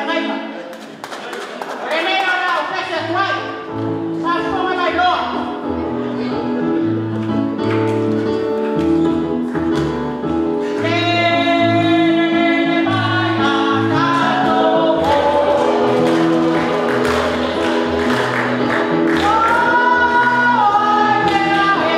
Feagaiga. O lenei o le a ou pese atu ai. Faafofoga mai loa. Lelele mai a tatou o ai mea e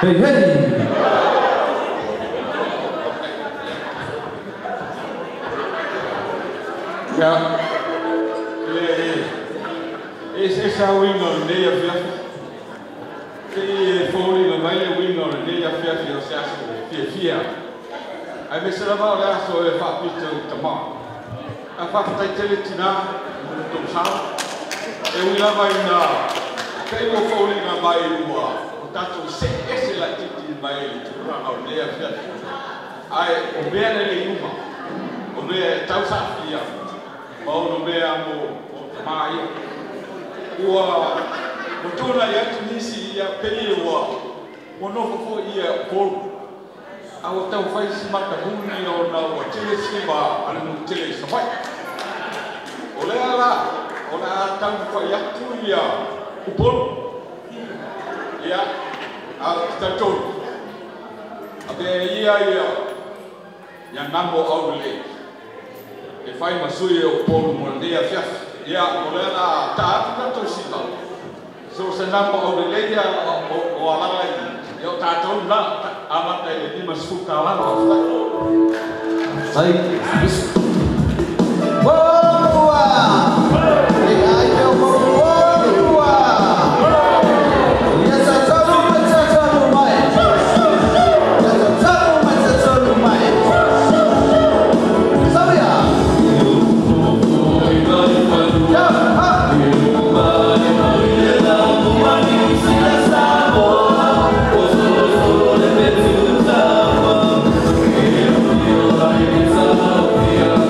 Hey, hey! Ia, e eseese lava uiga o lenei afiafi. Pei e foliga mai le uiga o lenei afiafi o se aso e fiafia aemaise lava o le aso e faapito i tamā. Ae faafetai tele tinā mo le tou sao e ui lava ina pei ua foliga mai ua o tatou se'e ese laitiiti mai le tulaga o lenei afiafi. Ae o mea lelei uma o mea e tausaafia ma ono mea mo o tamā ia. Ua ua tulai atu nisi ia pei ua ua nofo fo'i ia Upolu a ua taufai si matamuli ona ua tele siva a le nuu tele i Savaii. O lea la o le a taumafai atu ia Upolu ia a o te talitonu avea ia ia ia namo aulelei e fai ma sui e Upolu mo lenei afiafi. Ia o lea la ta atu tatou siva so se namo aulelei ia o alaga i ia o tatou na amata i le 50 tala. Sai, Boa! Ai, meu boa! Ia tatalu mai tatalu mai. Ia tatalu mai tatalu mai. Sabia! Ya, ha! Yeah.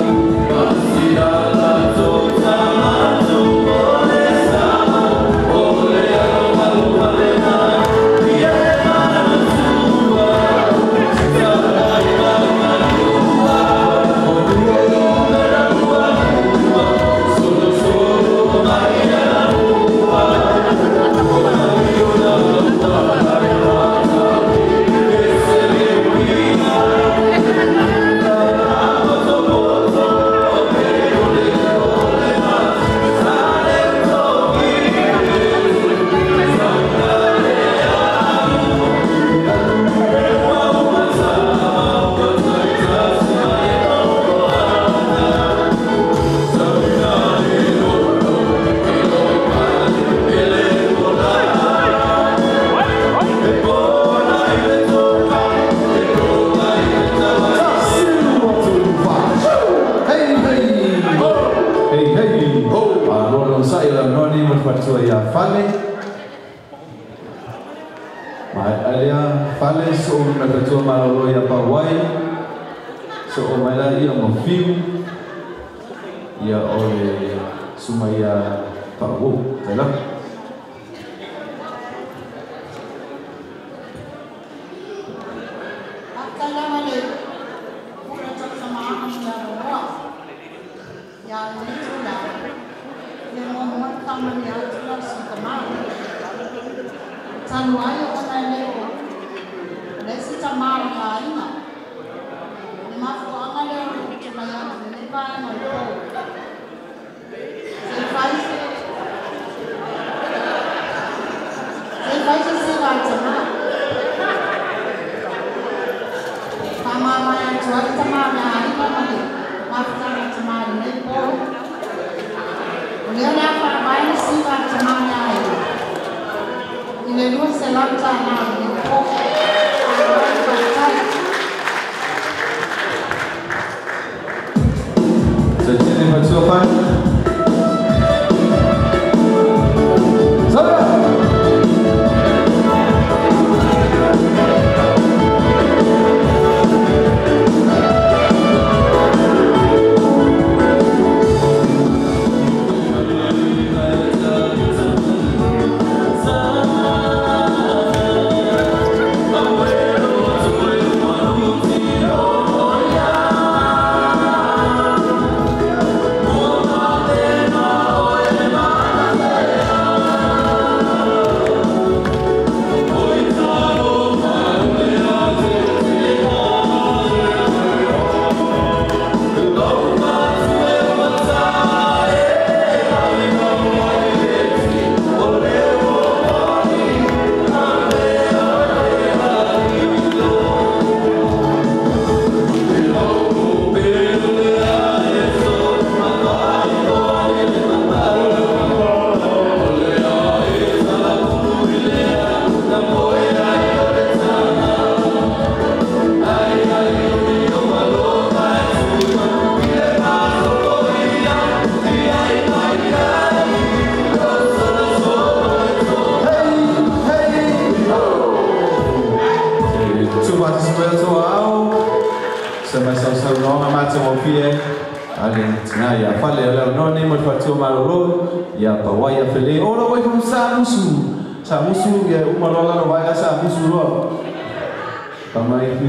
Fale. Mai alea Fale so na fatua malolo ia Pauai. So o mai la ia mo fiu. Ia o le suma ia Pau. Tala. Ua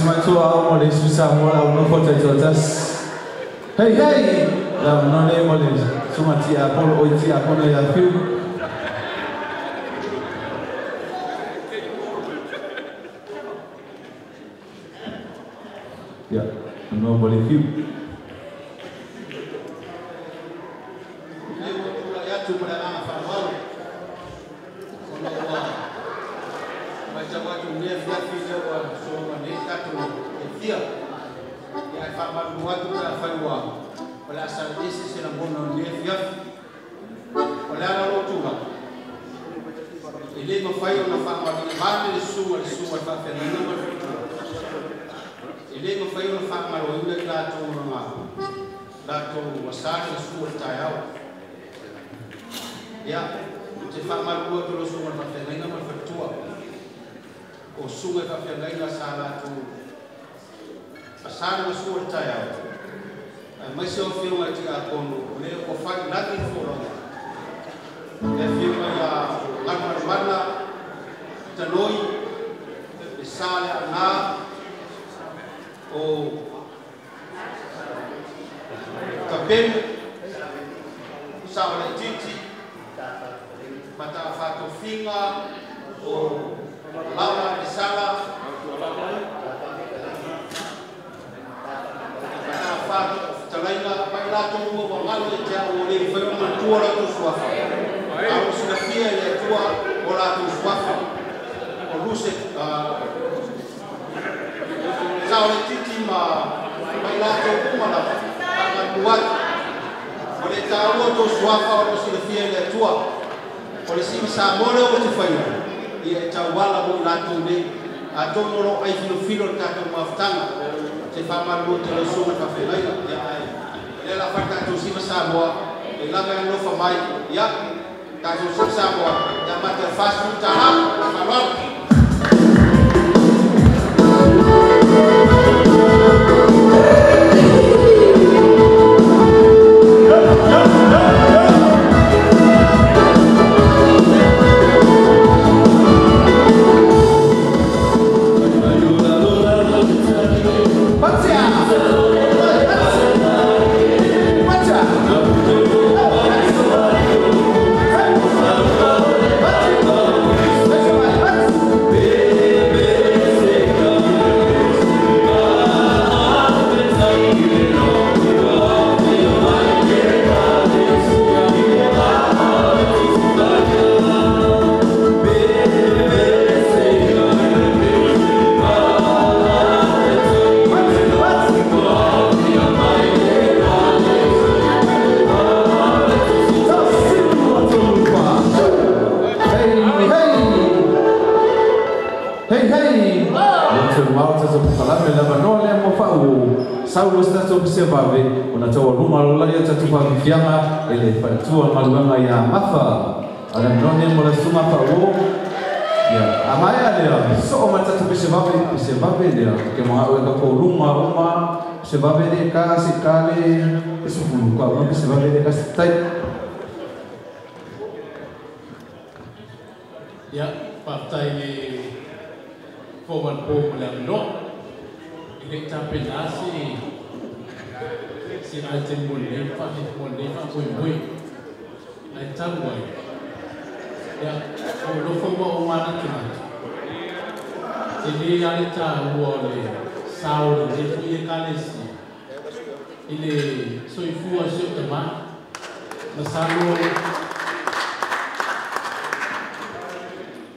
Matua au mo le Susa mo la no fo tai totas. Hey hey, la no le mo le suma ti Apollo oi ti Apollo ya fiu. Ya, no mo le fiu.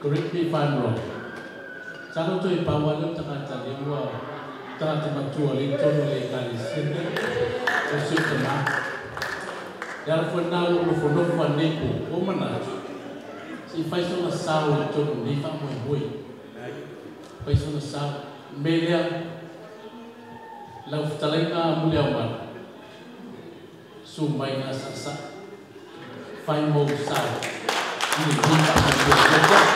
Correct me if I'm wrong. Salo to ipawalam tagata lewa tagata matua le tono le kalesia o se tama. Yara fo na o fo no fo neko o manatu. Si fai sona sao le tono le fa mo hoi. Fai sona sao melia la uftalenga mule au mana. Su mai na sasa. Fai mo sao. Ni ni pa mo.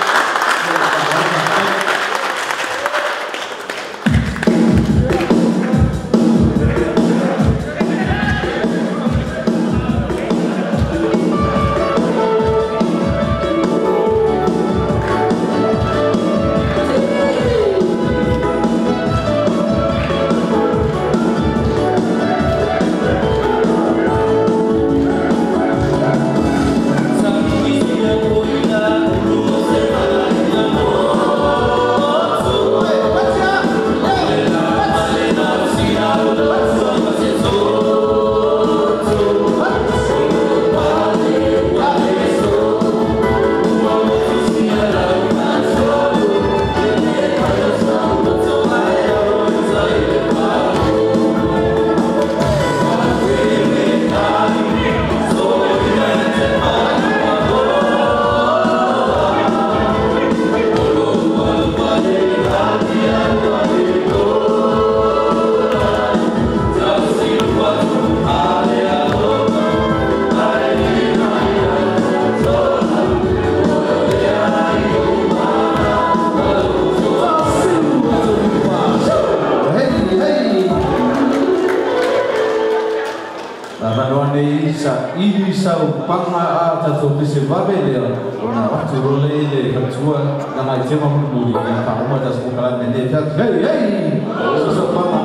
Sa ili sau panga a tatou pese vave lea ona avatu loa lea i le faletua laga i tema mulimuli ia faauma tatou kokalame lea fiatu hei hei sosaupaga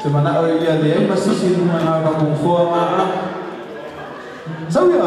se mana'o ia leai ma sisi luga na kakufoa ma'a sauia.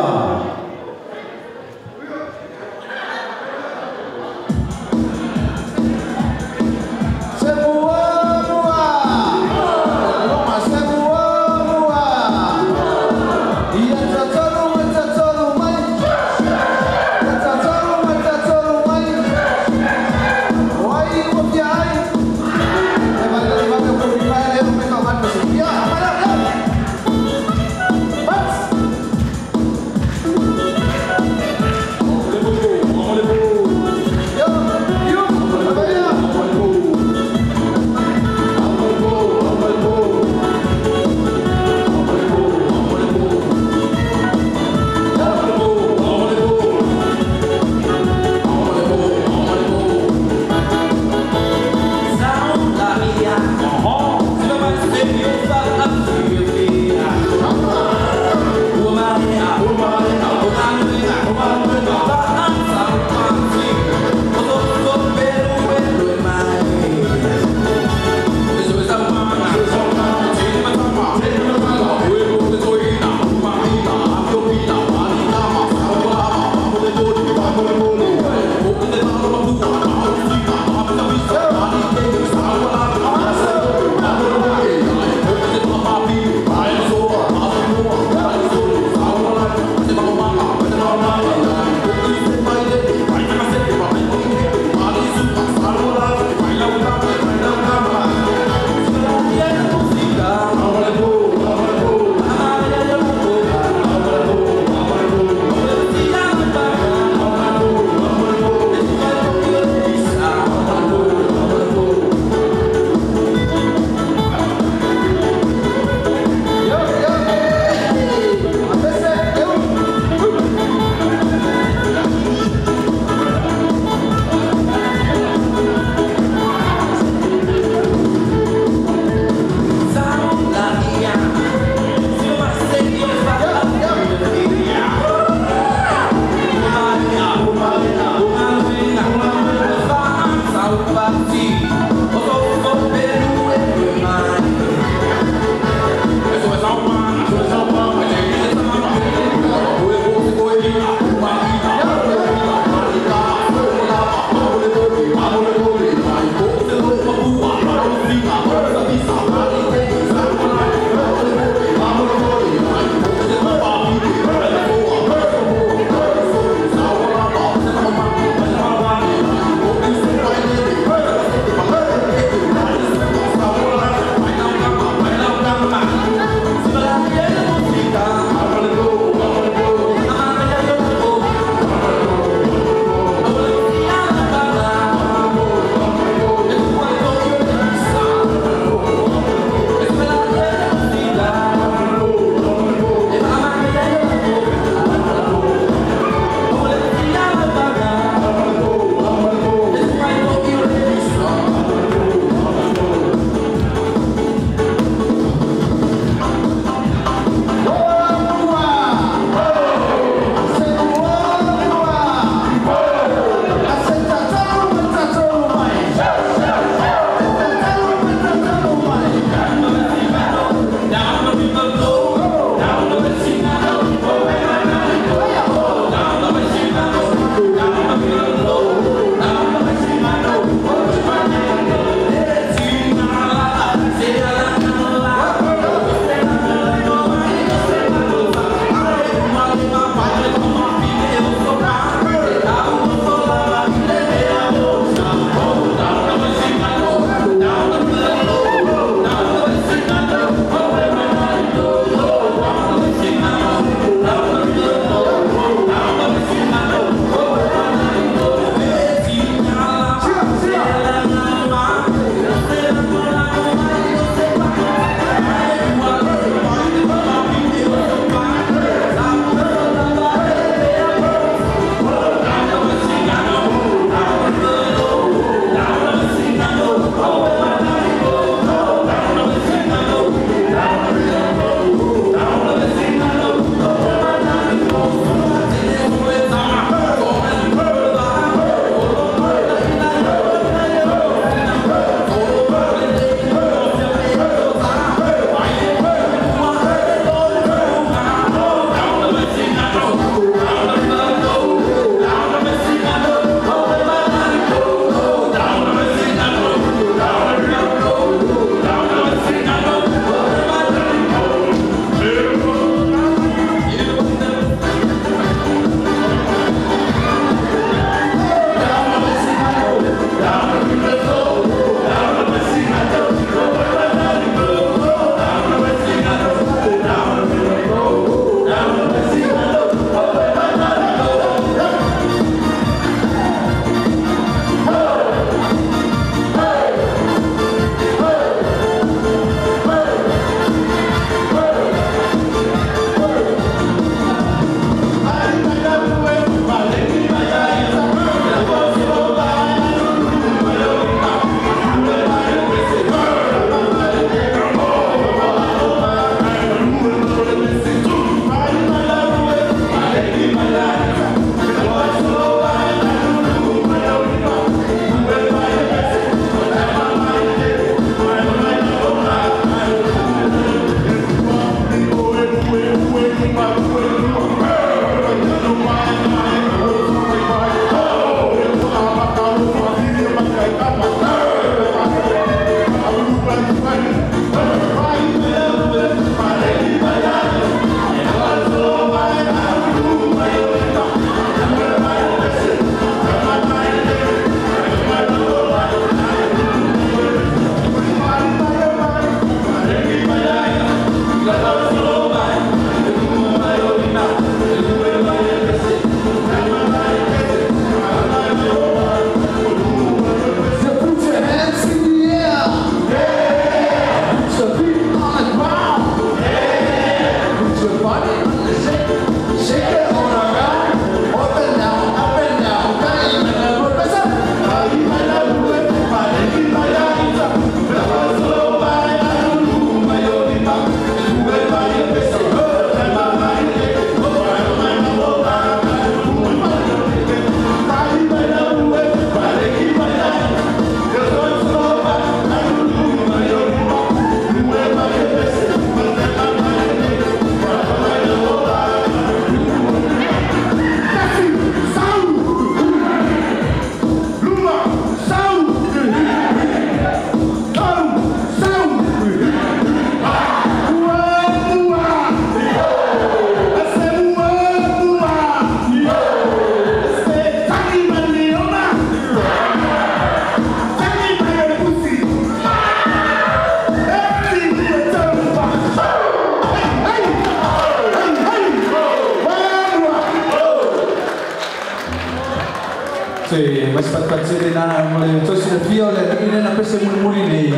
Te mas patpatsele na mo le tosi le fia o le alii na pese mulimuli nei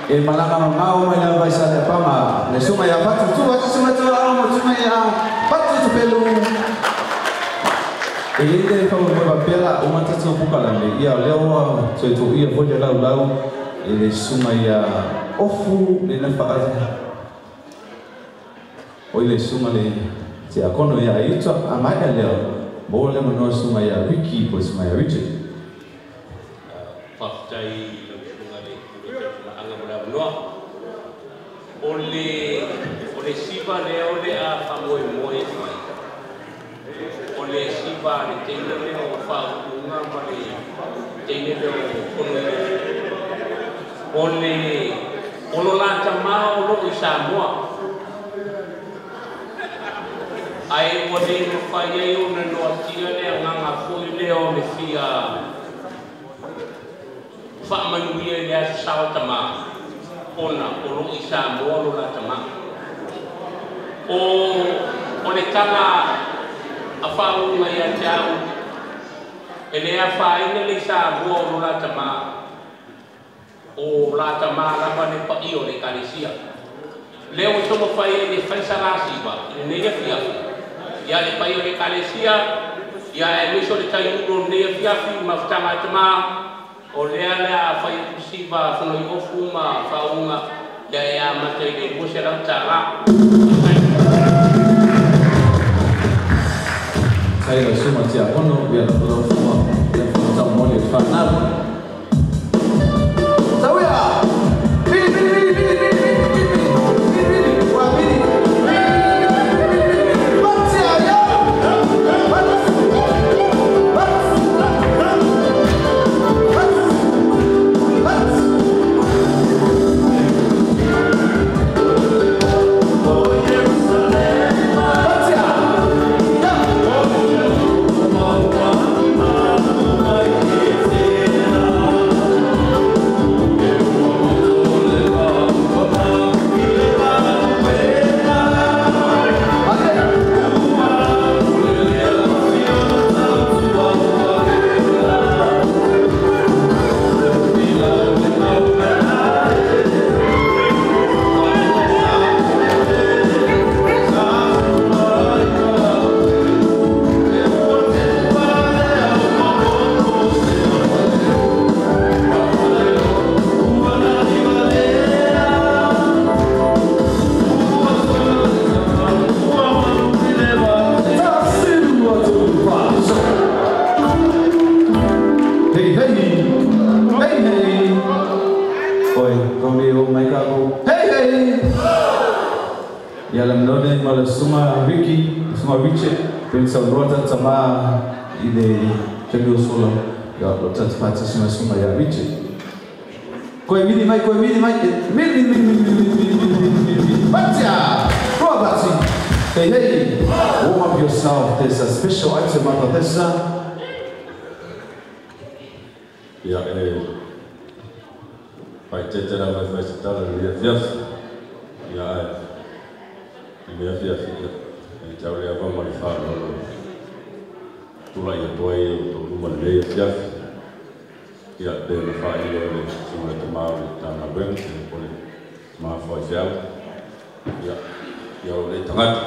e malaga mamao mai lava i Saleapaga le suga ia Fatu tu atu suga tu ao mo suga ia Fatu Tupelu e lei le faamoemoe faapea la uma tatou pukalame ia o lea ua toe tuuia foi le laulau e le suga ia Ofu le na faa o le suga le tiakono ia Aita a maea lea mo le manoa suga ia Riki po o suga ia Richard. Faafetai lau susuga le pule tautulaaga mo le avanoa. O le siva lea o le a faamoemoe fai. O le siva a le teine lea o faaupuga ma le teine lea o fono. O le o lo latamā o loo i Samoa. Ae ua le mafai ai ona noatia le agaga foi lea o le fia faamanuia i le aso sa o tamā ona o loo i Samoa lo latamā. O le tala a faauuga ia te au e le afaina le Samoa o lo latamā o latamā lava le paia o le Ekalesia. Lea ua taumafai ai le fai salasiva i lenei afiafi ia le paia o le Ekalesia ia aemaise o le taiulu o lenei afiafi mafutaga a tamā o lea le a fai atu siva fonoiofu ma faauuga ia e amata i le $200. Sai la suma tiakono ia la fua ia fua taumoli o whanau. Tauia! Bili, bili, bili, bili, bili, bili, bili, bili, bili, ua bili, bili, bili, bili, bili, Batia, ya! Bats! Bats! Bats! Bats! Batia! Ya! Hey, hey! Hey, hey! Oi, kau le o mai kako. Hey, hey! Ia la mnone ma le sunga Ricky, sunga Richard, pen sa rota tama i le temi o sola. Ia lo tata pati sunga sunga ia Richard. Koe mini mai, koe mini mai, mini, mini, mini, mini, mini, mini, mini, mini. Batia! Roa bati! Hey, hey! Warm up yourself. There's a special item after this. Ia e faaeteete lava e fai se tala i le afiafi. Ia ae i le afiafi ia e tau le ava ma le faaaloalo tula'i atu ai o toluma lenei afiafi. Ia pei ona faailo e le susuga tamā o le Matagaluega po o le tamā faifeau. Ia ia o lei tagata.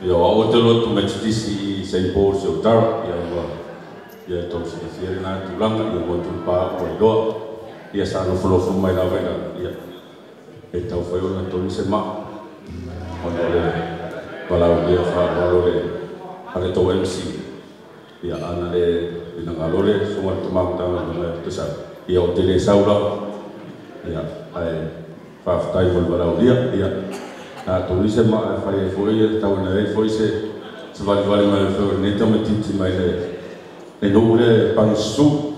Ia o a'u te lotu Metotisi i St Paul's o Tara. Ia ua ia e tou silafia lenā tulaga ia ua tulupā ua iloa. Ia sa nofonofo mai lava i lalo. Ia e taufai ona tonu se maa ona o le valaaulia faaaloalo le a le tou MC. Ia ana le finagalo le susuga le tamā Matagaluega e tusa ia o te lē sau lava. Ia ae faafetai mo le valaaulia. Ia na tonu se maa e fai ai foi e tauina ai foi se se valivali mai o feo lenei tamaititi mai le le nuu le pagisusu.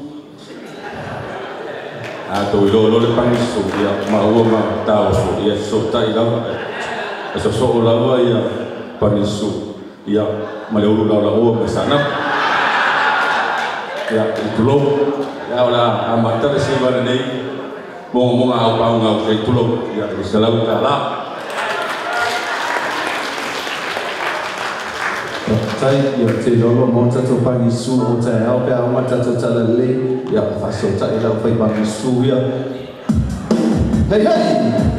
A tou iloa loa le pagisusu ia maua ma taoso ia fesoota'i lava e sosoo lava ia pagisusu ia ma le ulu laolaoa ma Saanapu. Ia i tulou ia o le a amata le siva lenei mogamoga aupaauga o sei tulou ia i le $100. Faafetai ia te lolo mo tatou pagisu mo taeao pe a uma tatou talalelei ia faasotaʻi lau fai pagisu ia. Hei hei!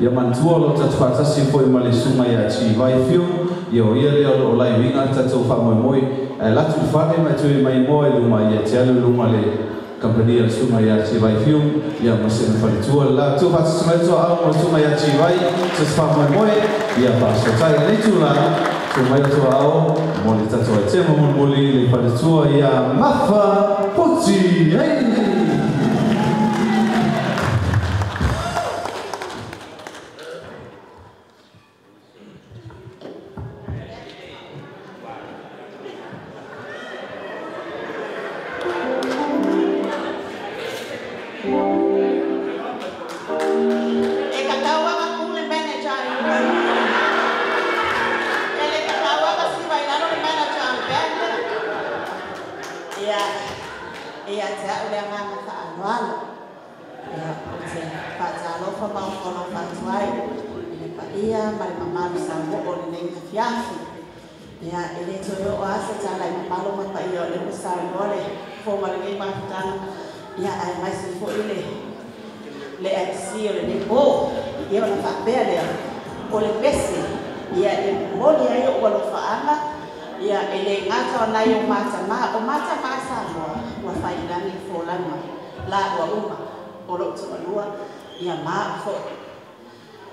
Ia manatua lo tatou faatasi foi ma le suga ia Tivai Fiu ia o ia lea o loo laiuiga tatou faamoemoe ae latu i fale ma e toe maimoa i luma ia te alu i luma le kampani a le suga ia Tivai Fiu ia ma sena faletua le la tou faatasi mai toaau mo le suga ia Tivai se faamoemoe ia faasotai lenei tulaga tuu mai o toaau mo le tatou aitema mulimuli le faletua ia Mafa Puti. Hey!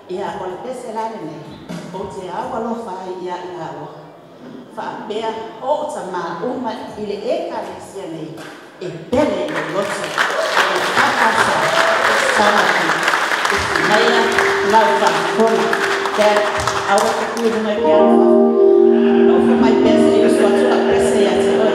Ia o le pese la lenei o te au alofa ai ia i laua faapea o tamā uma i le ekalesia nei e pele i le loto e fafasa salaki maia lau faafofoga Dad aua te tui luga i ke alofa nofo mai pea se i usu atu lau pese ia te oe.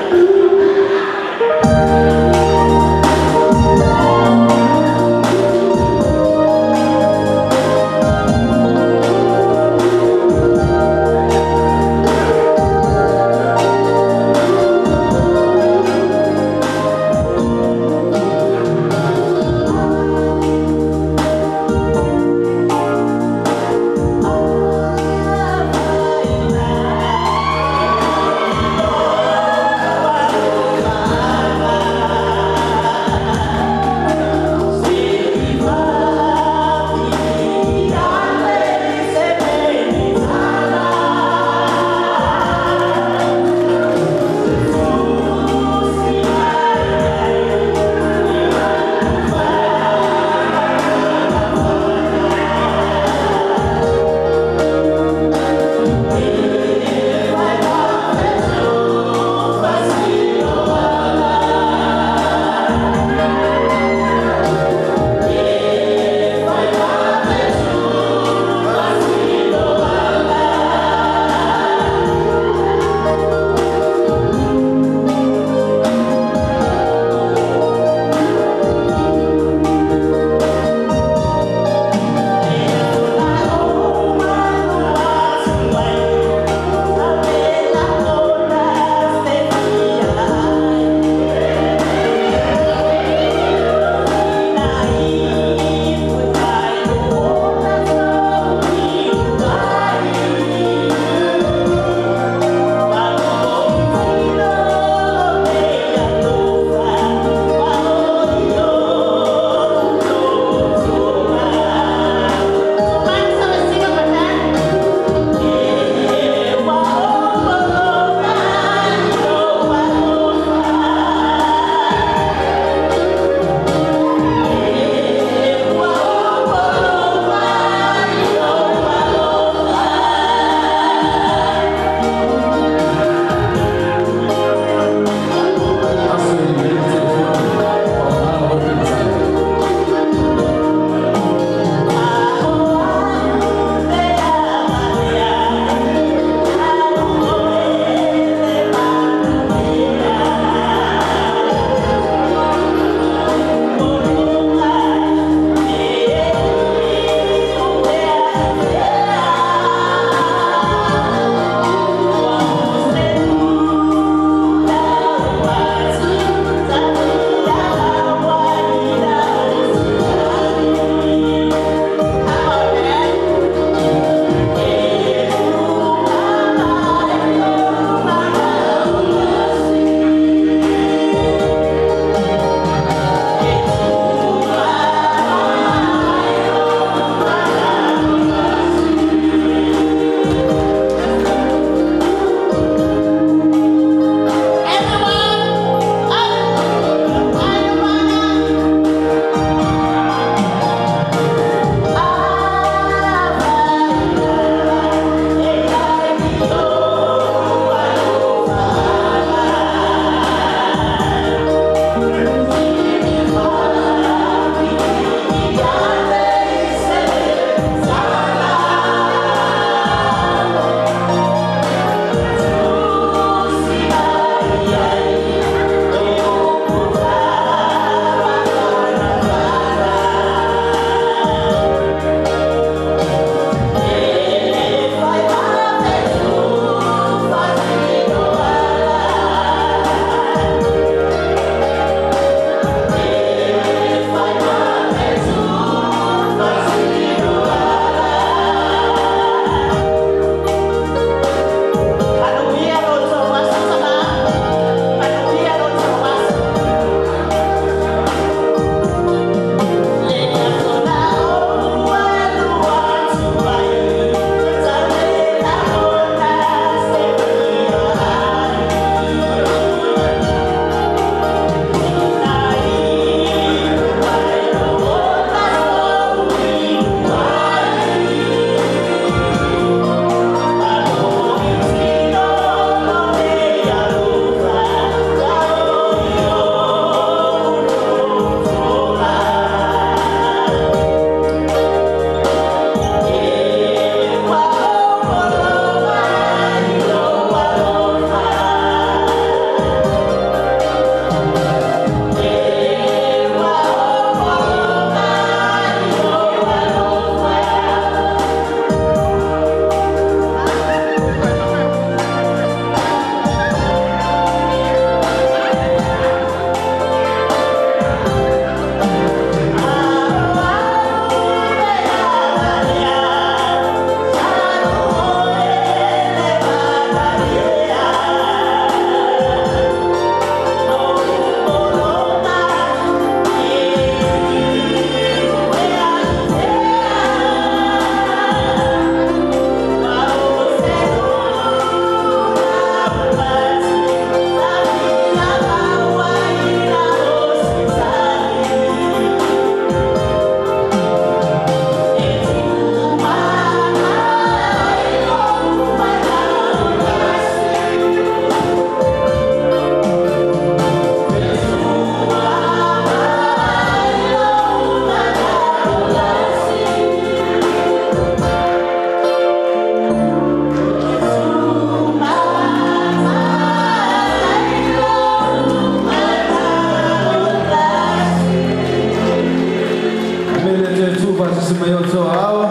Tu faasisi mai o toa ao.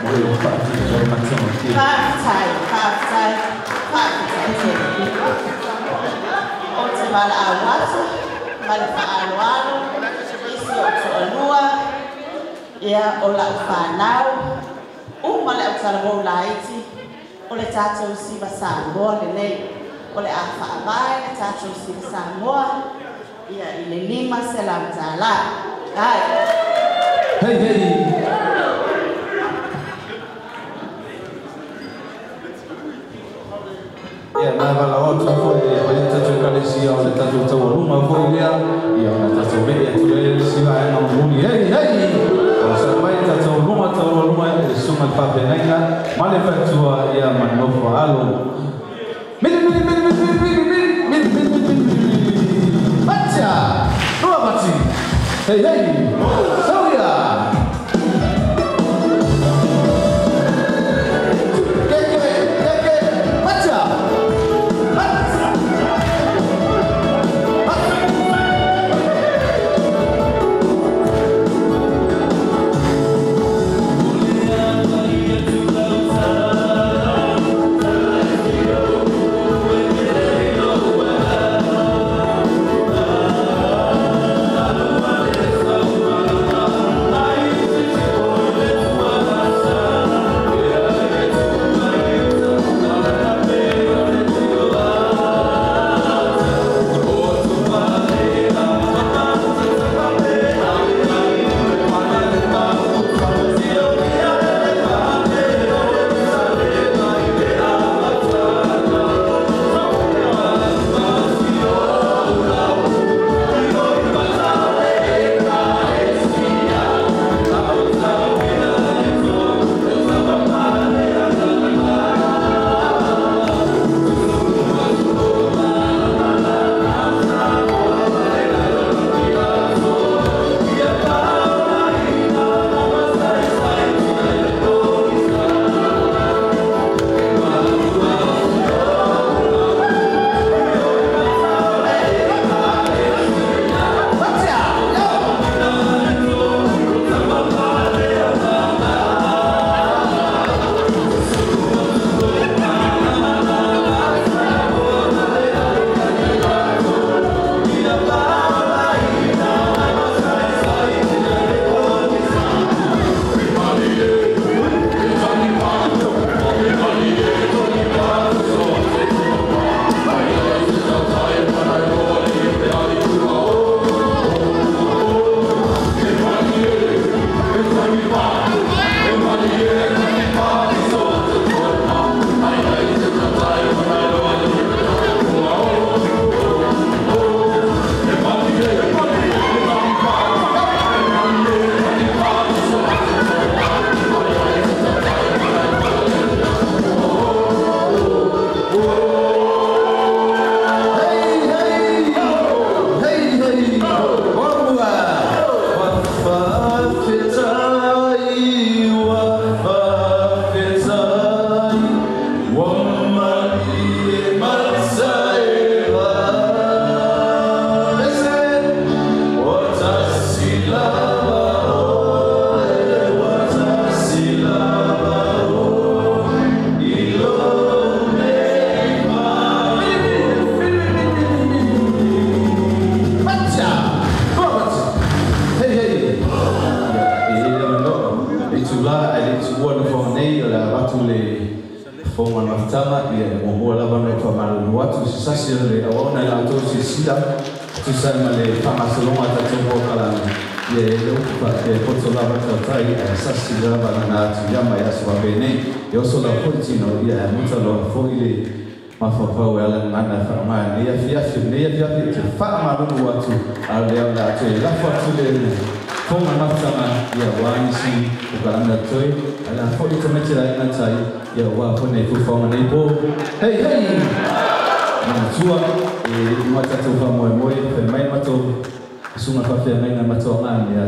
Mo i o faafetai o matagofie. Faafetai, faafetai, faafetai tele. O te valaau atu ma le faaaloalo i si ou toalua, ia o lau fanau, uma le autalavou laiti, o le tatou siva Samoa lenei. O le a faavae le tatou siva Samoa, ia i le $500. Ai. Hei, hei. Ia, na wala o tu foi e o tatou ekalesia o le tatou taualuga foi lea, ia ona tatou me'i atu ai le isi vaega mulimuli. Hei, hei! O sa mai tatou luma taualuga e le susuga le faafeagaiga ma le fatua ia ma le nofo alo. Mili, mili, mili, mili, mili, mili, mili, mili, mili, mili. Matia! Lua mati! Hei, hei! Sauia! Keke, keke, matia!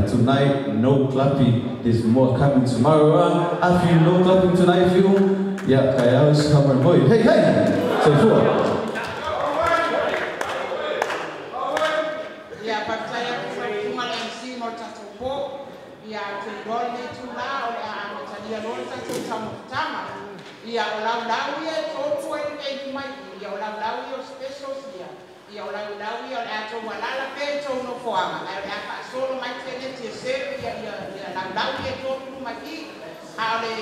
Tonight, no clapping. There's more coming tomorrow. If you no clapping tonight, if you, yeah, kaya is coming boy. Hey, hey! Say four. Yeah, but I am from MC Mortato. Yeah, to lenei itulā o le a amatalia loa le tatou taumafataga. Ia o laulau ia e tolu ai le taimi mai i, ia o laulau ia o specials ia, ia o laulau ia o le a tou alala pea i tou nofoaga, ae o le a faasolo mai teneti e serve ia ia ia laulau ia e tolu luma i i. A o le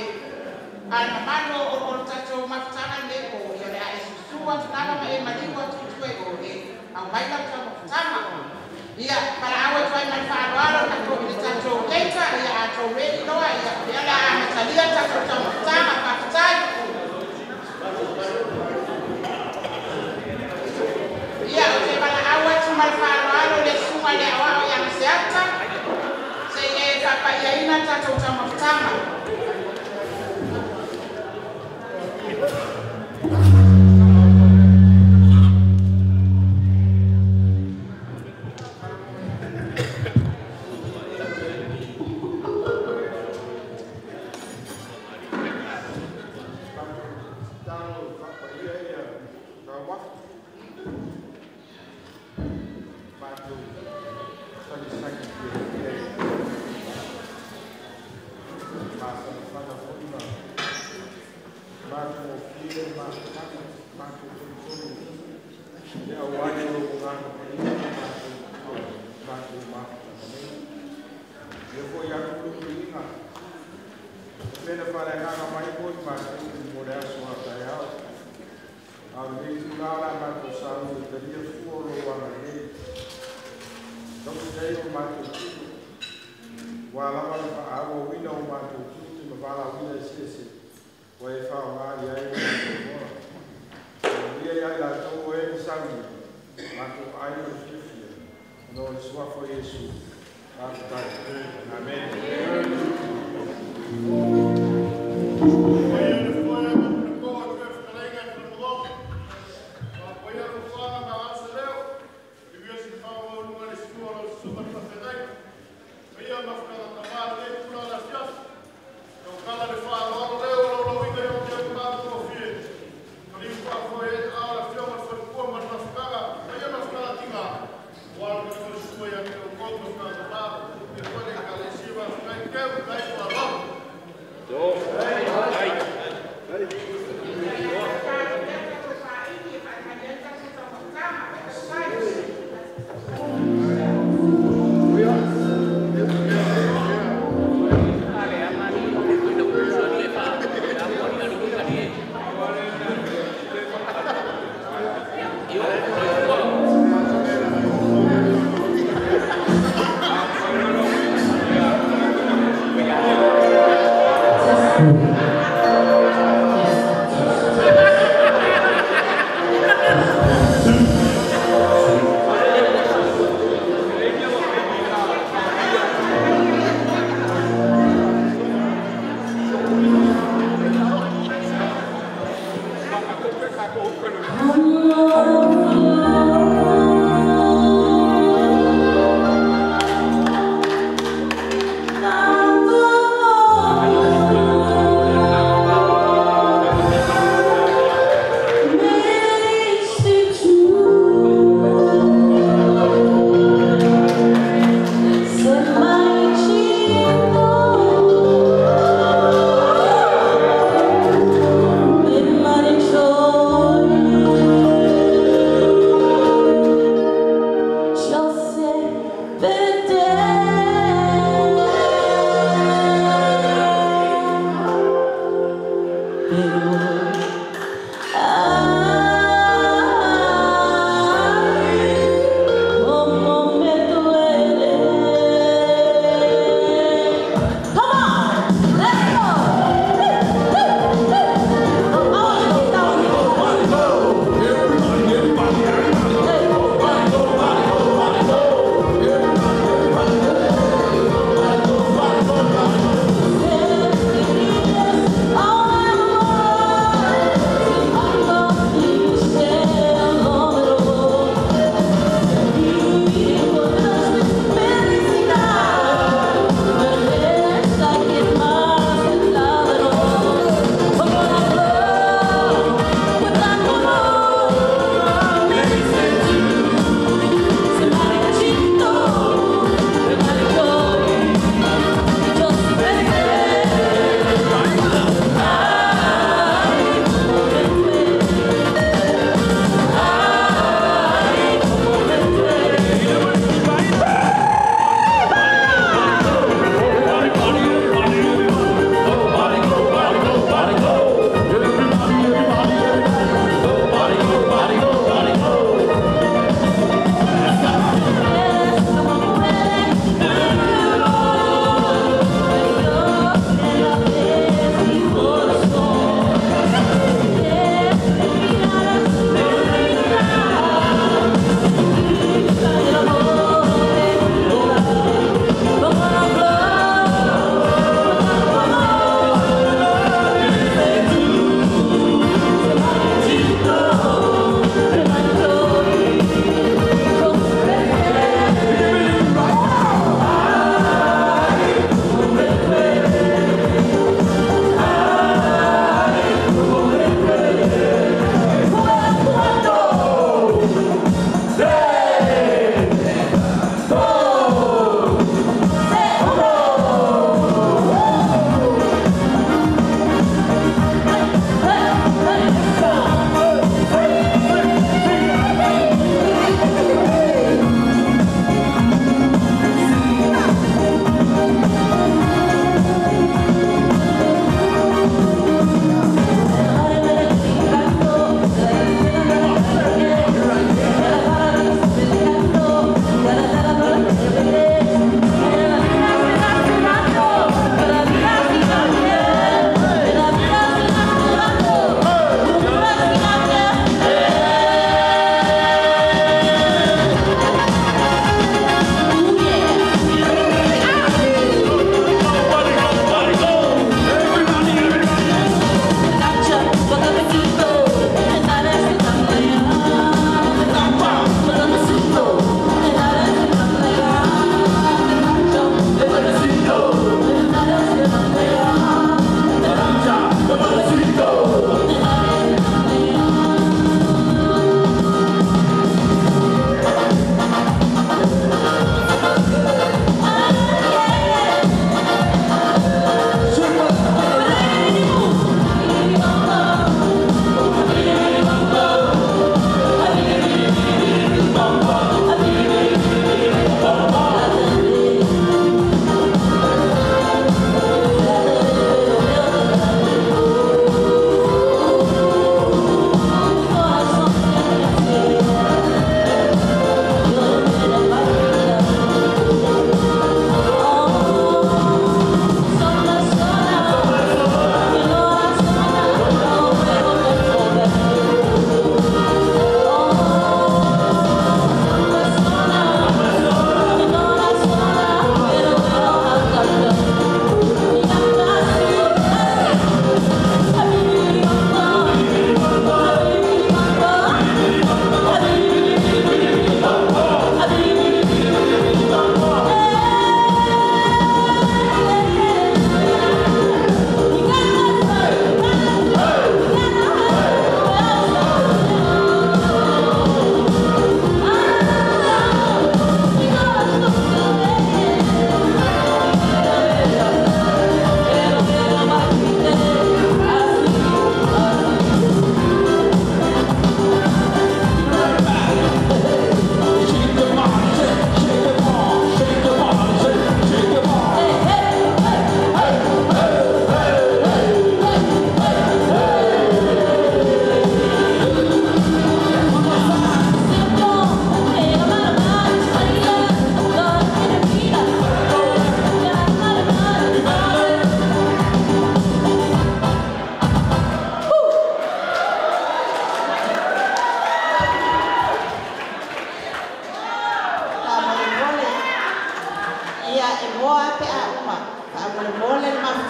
a le mamalu o le tatou mafutaga lenei po, ia o le a e susu atu lava ma e maliu atu i tua i o e aumai lau taumafataga. Ia, valaau atu ai ma le faaaloalo i le tatou caterer, ia a tou ready loa, ia o lea o le a amatalia le tatou taumafataga. Faafetai. Ia, ou te valaau atu ma le faaaloalo i le susuga i le aoao ia Gaseata, se i e faapaiaina le tatou taumafataga.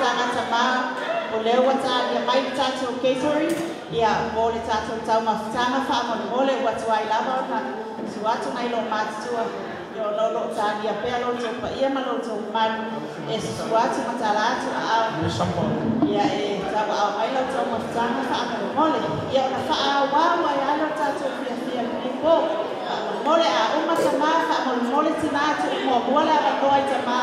taumafataga tamā o lea ua talia mai le tatou catering ia mo le tatou taumafataga faamolemole ua tuai lava ona suatu nai loo matutua ia ona o loo talia pea lo outou paia ma lo outou mamalu e susu atu ma tala atu aao ia e tauaao mai lau taumafataga faamolemole ia ona faaauau ai a lo tatou fiafia lenei po faamolemole a uma tamā faamolemole tinā tuumuamua le avanoa i tamā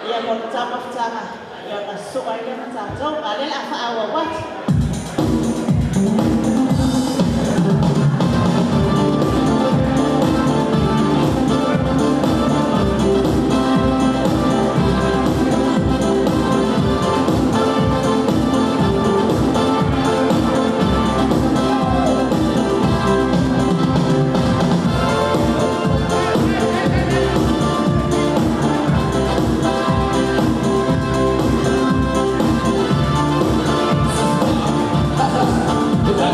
ia mo le taumafataga ia ona sosoo ai lea ma tatou a lea le a faaauau atu. Thank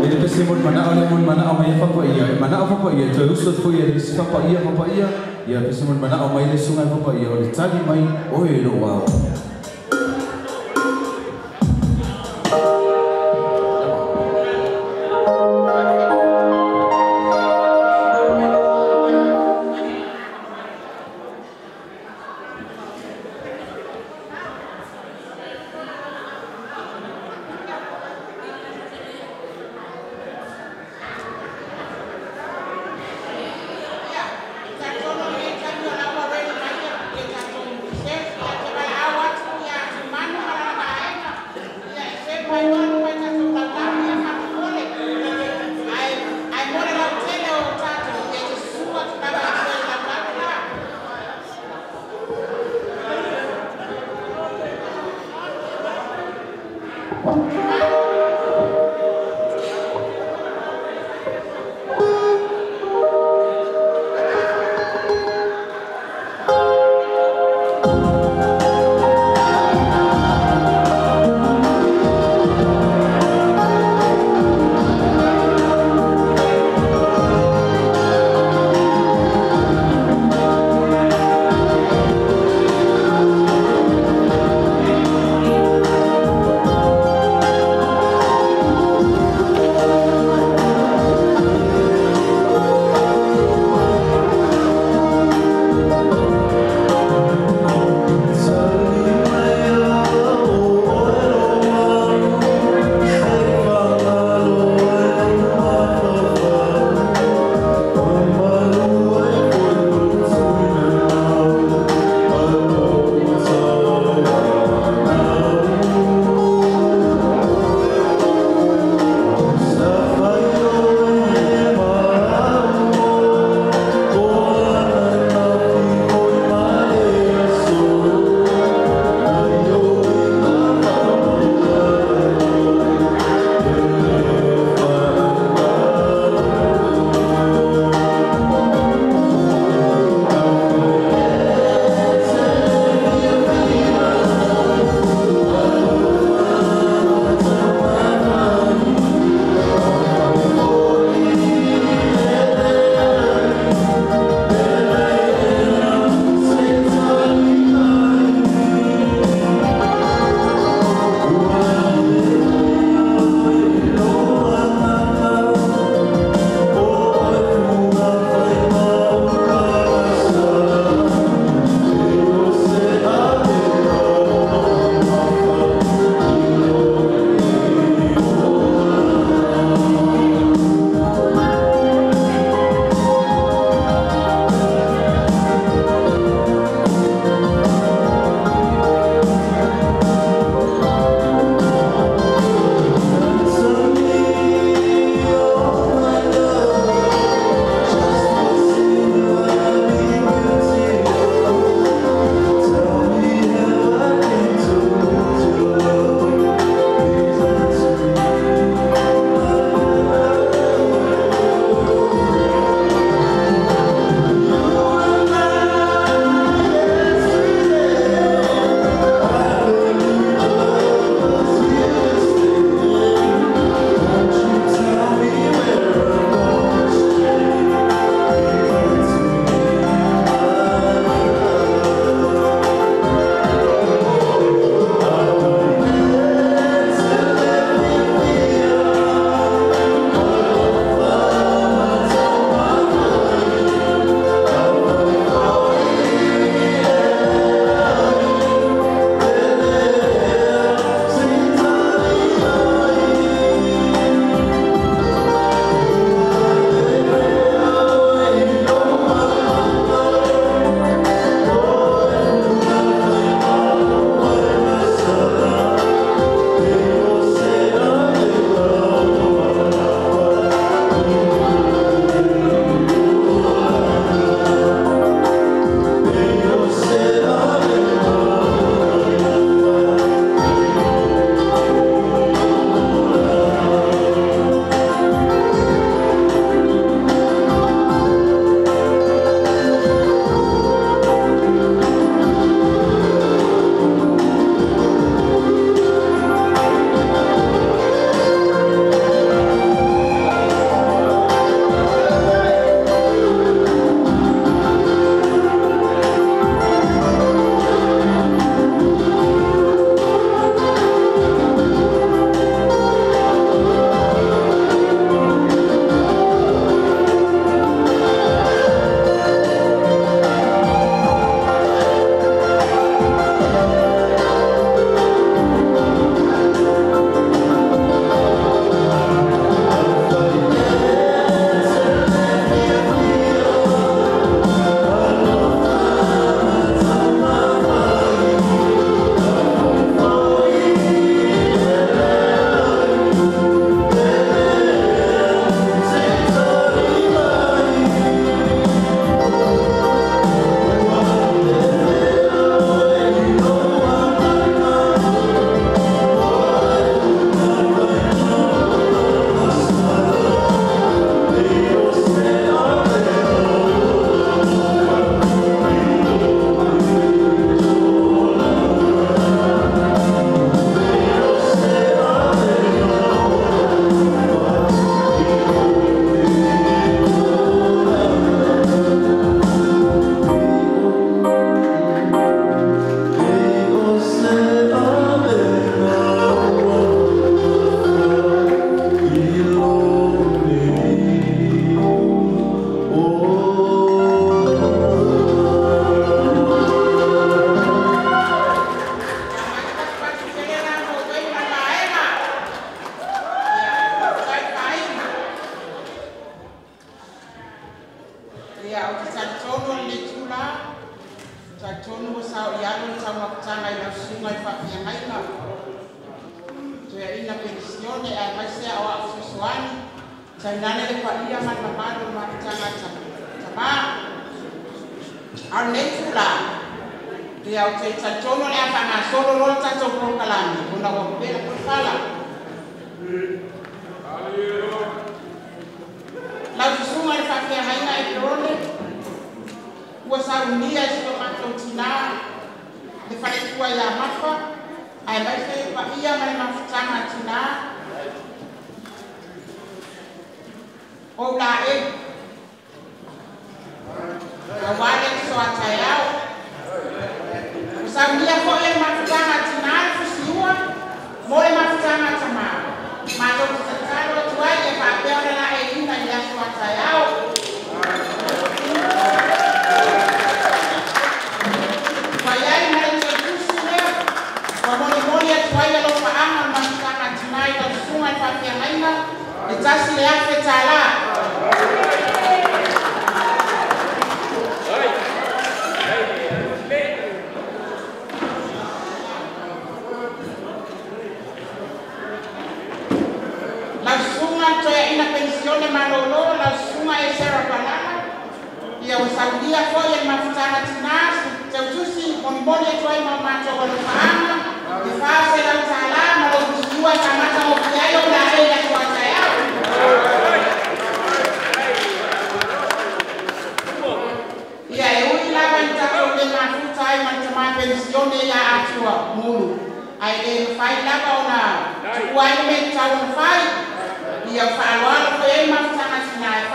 E le pese mo mana o le mo mana o mai fa ia mana o fa ia toe uso fo ia le isi fa ia fa ia ia pese mo mana o mai le sunga fa ia o le tali mai o e lo wao. Ia, tatou no le taimi o lau ready mai ia tatou museu, ia te valaau atu. Ia o te talitonu o lenei tula, talitonu ua saoialo le taumafataga i lau susuga i le faafeagaiga. Toeaina penisione aemaise aoao fesoasoani, tainane le paia ma le mamalu o le mafutaga tamā. A o lenei tula, ia o te talitonu o le a faagasolo loa le tatou polokalame ona ua pepela foi le fala. Lau susuga i le faafeagaiga e Perone, ua saunia e si o matou tinā le faletua ia Mafa, aemaise le paia ma le mafutaga a tinā. O laei, auā le aso a taeao. Ua saunia foi e le mafutaga a tinā le fusiua mo le mafutaga a tamā. Matou te tatalo atu ai e faapea ona laeiina i le aso a taeao. Ua i ai ma le toe tusi lea, ua molimoli atu ai alofaaga o le mafutaga a tinā i lau susuga i le faafeagaiga, e $1,000. Lau susuga le toeaina penisione malōlō, lau susuga e Sarah Palala, ia ua saunia foi e le mafutaga tinā teutusi molimoli atu ai ma o matou alofaaga, e $400 ma lou fusiua e faamatagofie ai ou laei i le aso a taeao. Ia e ui lava i tatou le mafuta ai ma le tamā penisione ia Atua Mulu, ae le mafai lava ona tuua ai le mea tatau ona fai. Ia faaaloalo foi ai le mafutaga tinā e $400.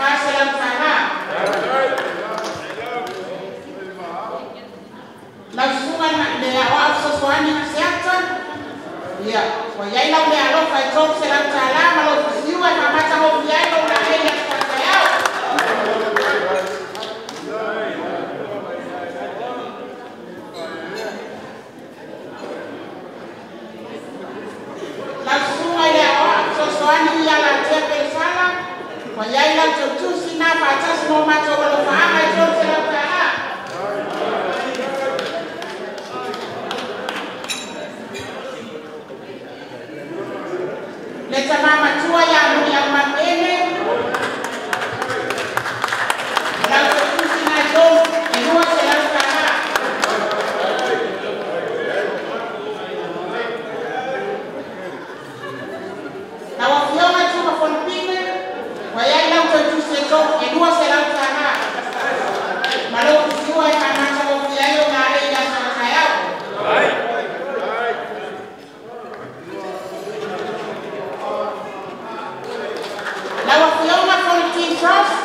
Lau susuga le aoao fesoasoani Seata, ia ua i ai lau meaalofa e $300 ma lou fusiua e faamatagofie ai lou laei i le aso a taeao. Lau susuga i le aoao fesoasoani ia Latea Pelesala, ua i ai lau tautusi na faatasi ma o matou alofaaga e $300. Le tamā matua ia Muniaumaluene, lau tautusi na e $200. Lau afioga Tuma Fonopine, ua i ai lau tautusi e $200 ma lou fusiua e faamatagofie ai ou laei i le aso a taeao. Lau afioga Fonoti Frost,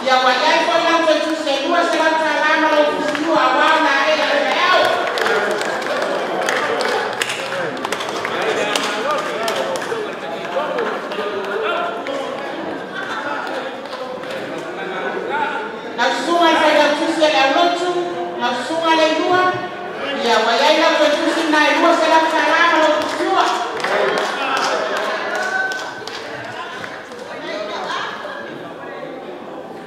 ia ua i ai foi lau tautusi e $200 ma lou fusiua auā o laei i le taeao. Lau susuga i le failautusi a le aulotu, lau susuga Leilua, ia ua i ai lau tautusi na e $200 ma lou fusiua.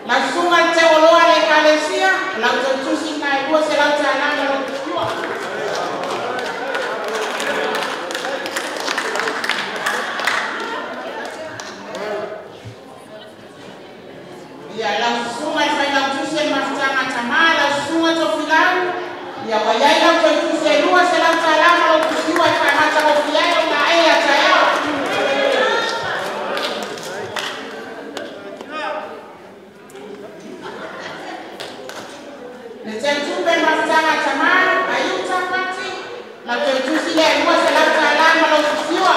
Lau susuga le teualoa a le ekalesia, lau tautusi na e $200 ma lou fusiua. Ia lau susuga i le failautusi a le mafutaga tamā, lau susuga Tofilau, ia ua i ai lau tautusi e $200 ma lou fusiua e faamatagofie ai lou laei a taeao. Le teutupe le mafutaga tamā, Aiuta Pati, lau tautusi lea e $200 ma lou fusiua.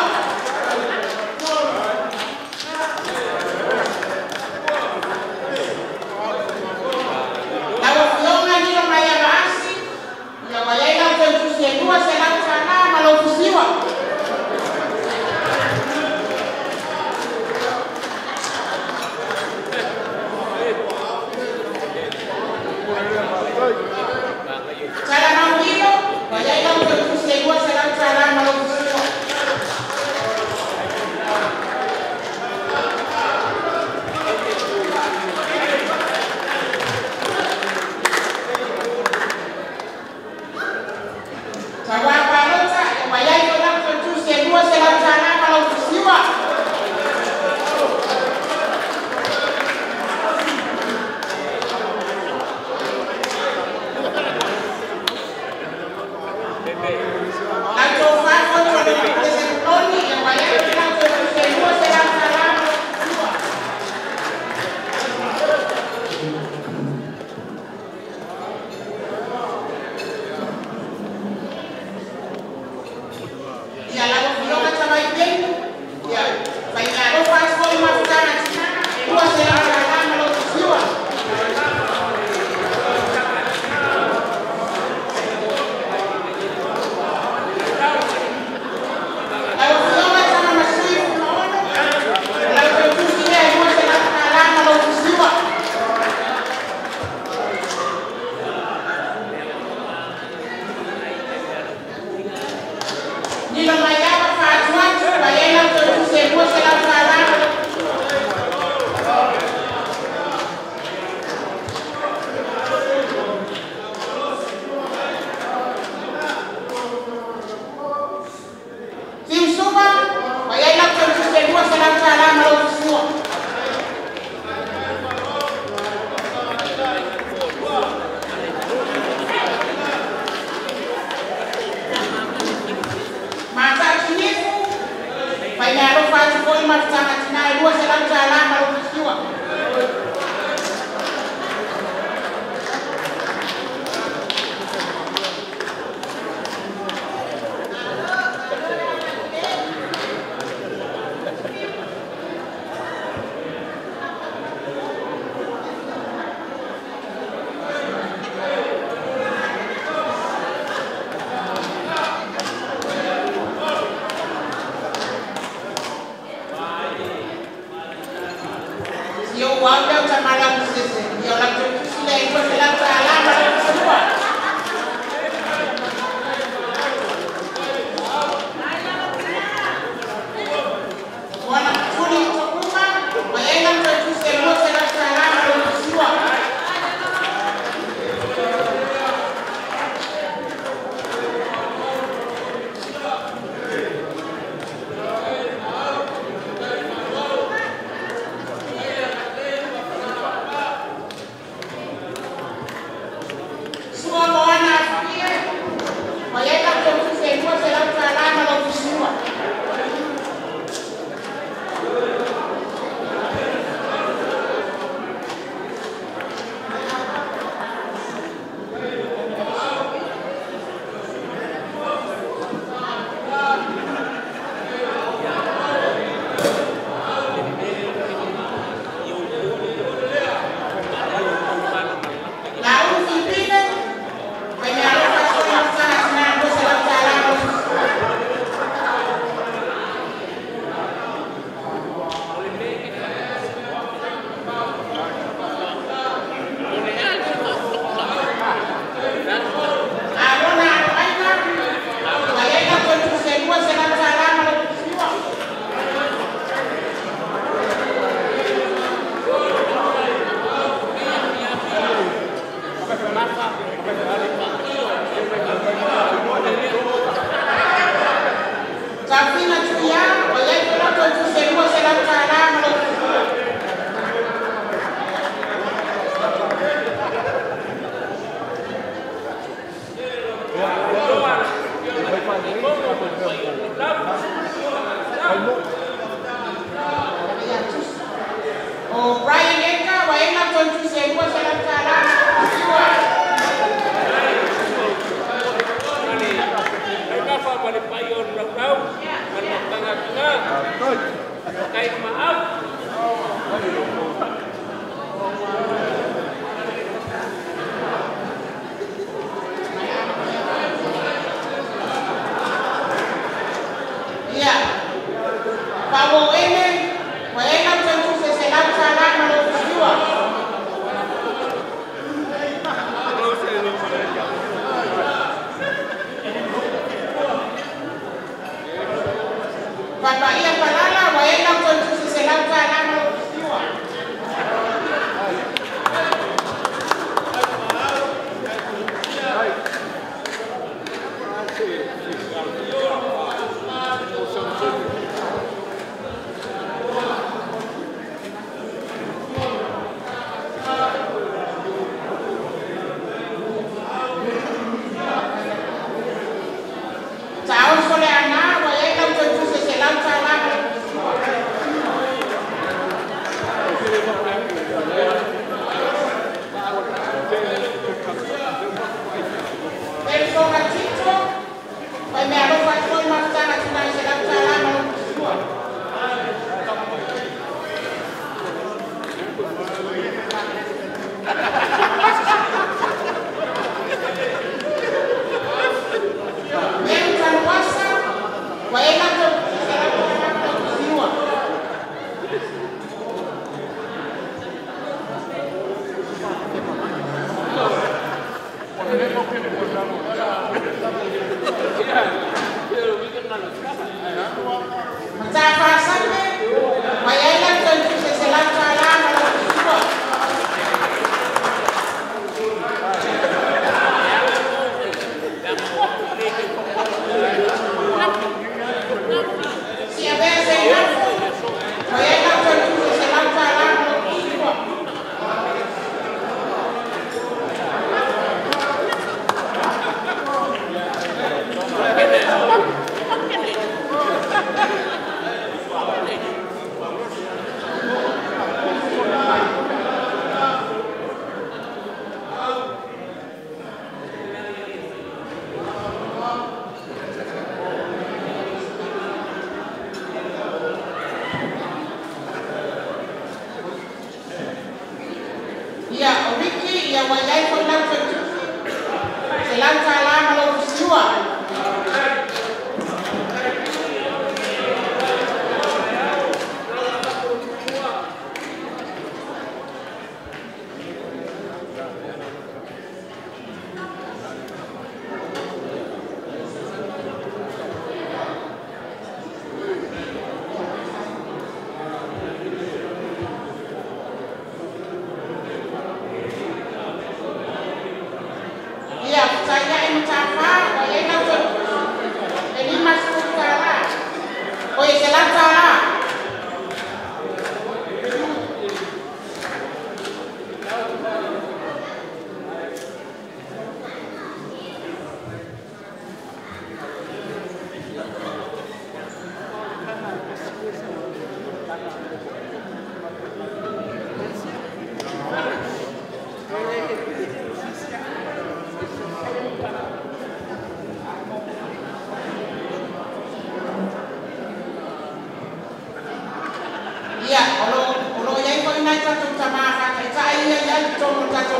Lau afioga Nilo Maiavaasi, ia ua i ai lau tautusi e $200 ma lou fusiua. Talamau Nilo, ua i ai lau tautusi e $200 ma lou fusiua. Ia ua au lea o tamalau sese. Ia o lau tusi lea i $200 ma lau tusiua. Wana tuli tokuma, wa e lau tusi e $200 ma lau tusiua. Sua moana afie, wa e lau tusi e $200 ma lau tusiua. Lau Filipine, wa mea alofa soi mafutaga tina $200 ma lau tusiua. Arona alo aina, wa e lau tusi e $200 ma lau tusiua. Tafina tuia, wa e lau tusi e $200 ma lau tusiua. O Brian Eka, wa e lau tusi e $200 ma lau tusiua. Ia, pa o ene, wa e lau tusi e $100 ma lau tusiua. Papaia palala, wa e lau tusi e $100 ma lau tusiua. Ta'o sole ana, wa e lau tusi e $100 ma lau tusiua. Elsoga Tito, wa mea alofa soi mafutaga tina e $100 ma lau tusiua. Meru Tanuasa, wa e lau tusi e $100 ma lau tusiua. Matafa Same, wa e lau tusi e $100 ma lau tusiua. Si avea Zainafu, wa e lau tusi e $100 ma lau tusiua. Ia, o Ricky, ia wa iai foi lau tusi $100 ma lau tusiua.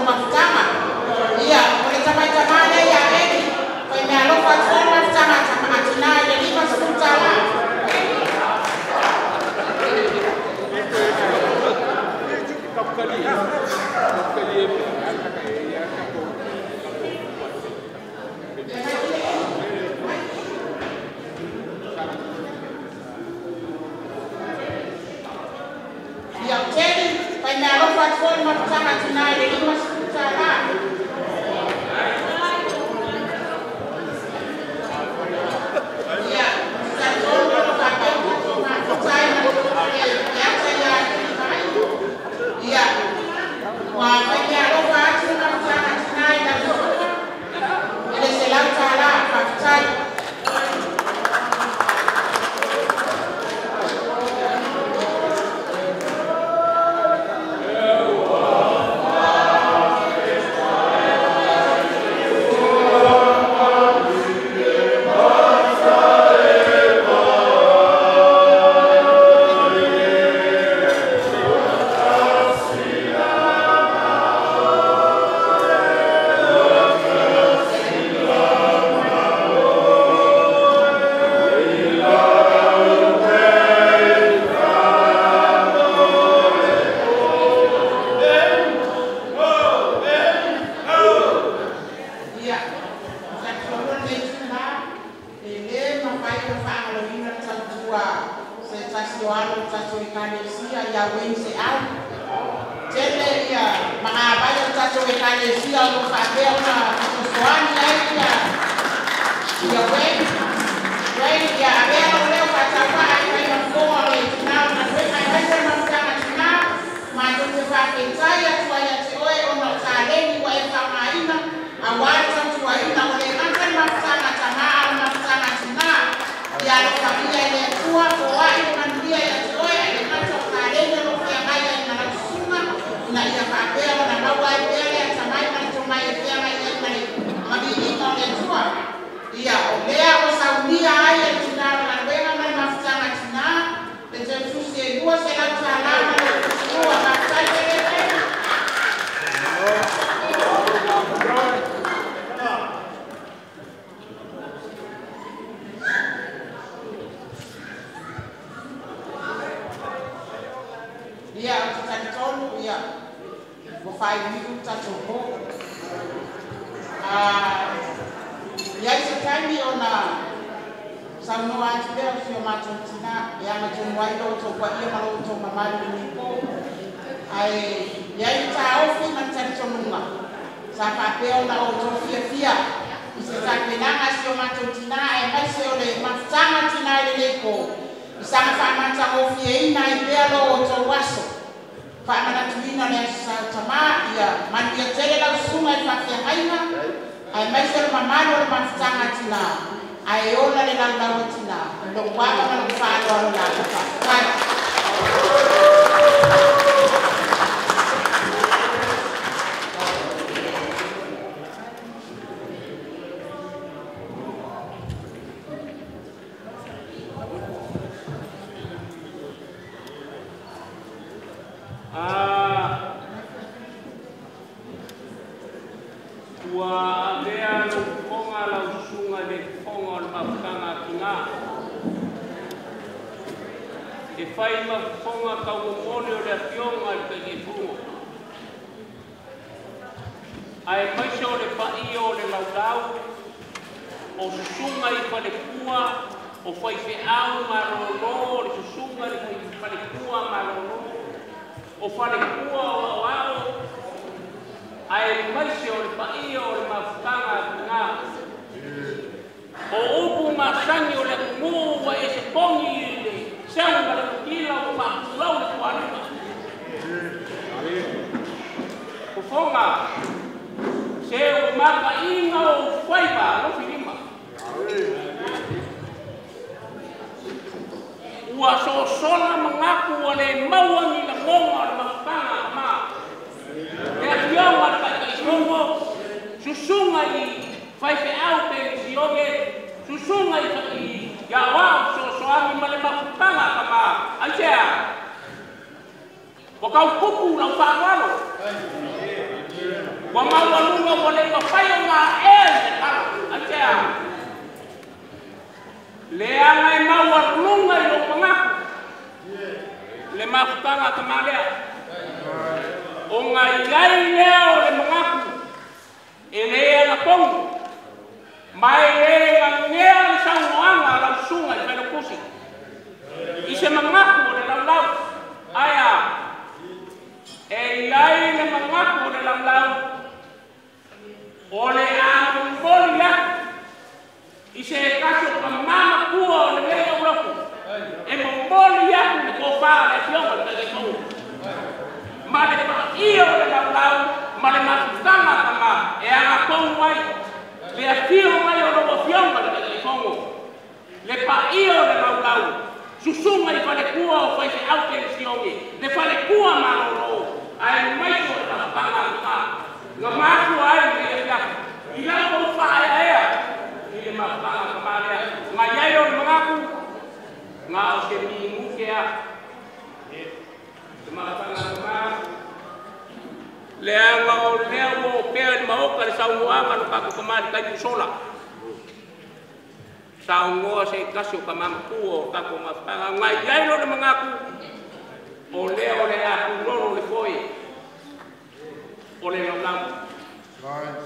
mafutaga. Ia o le tamaitamā lea ia Eli faimeaalofa atu ai le mafutaga a tinā i le $50 tālā. Ia o Teli faimeaalofa atu ai le mafutaga a tinā i le $50 tālā. Ia talitonu o lo faapea ona tatou mafuta ai ma le ata ia Alii. Ia ua faimeaalofa atu le mafutaga a tinā i lau susuga i le $100 tālā. Faafetai. Ia, talitonu lenei itulā e lē mafai ona faagaloina le tautua se tasi o alo o le tatou Ekalesia ia Wayne Seau. Tele ia magavai o le tatou Ekalesia o loo faapea ona fesoasoani ai ia Wayne. Wayne ia avea lou leo faatauvaa ai mai mafofoga o le tinā o galuega aemaise le mafutaga tinā matou te faafetai atu ai ia te oe ona o taleni ua e faaaogaina auā le tautuaina o le gata le mafutaga tamā a o le mafutaga tinā. Ia alofagia e le Atua foai le manuia ia te oe ai le gata o taleni o loo feagai ai ma lau susuga ina ia faapea ona maua ai pea le atamai ma le tomai e feagai ai ma le maviiga o le Atua. Ia o lea ua saunia ai e le tinā o le galuega ma le mafutaga tinā le teutusi e $200 tālā ma le tusilua. Faafetai tele Wayne. Ia o te talitonu ia ua faaiuiu le tatou po. Iai se taimi ona saunoa atu pea o si o matou tinā e agatonu ai lo outou paia ma lo outou mamalu lenei po. Ae iai le taofi ma le talitonuga sa faapea ona outou fiafia i se tapenaga a si o matou tinā aemaise o le mafutaga tinā i lenei po i saga faamatagofieina ai pea lo outou aso faamanatuina le aso sa tamā. Ia manuia tele lau susuga i le faafeagaiga aemaise o le mamalu o le mafutaga tinā ae ola le laulau a tinā lou ava ma lou faaaloalo lava. Faafetai. Ua avea lou fofoga lau susuga i le fofoga o le mafutaga tinā e fai ma fofoga taumomoli o le afioga i le Taitaifono aemaise o le paia o le laulau o susuga i falefua o faifeau malōlō o le susuga i le falefua malōlō o falefua o aoao aemaise o le paia o le mafutaga tinā o upu masani o le atunuu ua e se pogi i le seu ma le utila ua faapulau le tualima fofoga se o makaiga o faiva alofilima ua sosola magaku ua lē maua ni lagoga o le mafutaga tamā le afioga le Taitaifono susuga i faifeau penisione susuga i aoao fesoasoani ma le mafutaga tamā aisea ua kaupupu lau faaaloalo. Ua maualuga ua le mafai ona aea i le tala. Aisea? Leaga e maualuga i lou manatu le mafutaga a tamā lea. Ona i ai lea o le manatu e lē agatonu ma e lē gagea le saunoaga a lau susuga i Failautusi i se manatu o le laulau. Ae a e i ai le manatu o le laulau o le a momoli atu i se tasi o tamā matua o lenei aulotu e momoli atu le tofā a le Afioga i le Taitaifono ma le paia o le laulau ma le mafutaga a tamā e agatonu ai le afio mai o lou Afioga i le Taitaifono, le paia o le laulau, susuga i faletua o faifeau penisione, le faletua malōlō, aemaise o le mafutaga a tamā na mafua ai lenei afiafi i lau ou faaeaea i le mafutaga a tamā lea. Na i ai o le manatu na o se minute a le mafutaga a tamā, leaga o lea ua opea i le maota le saunoaga no tatou tamā i le taimi sola. Saunoa se tasi o tamā matua o tatou mafutaga. Na i ai lo le manatu o lea o le a tūlolo le foe o le laulau.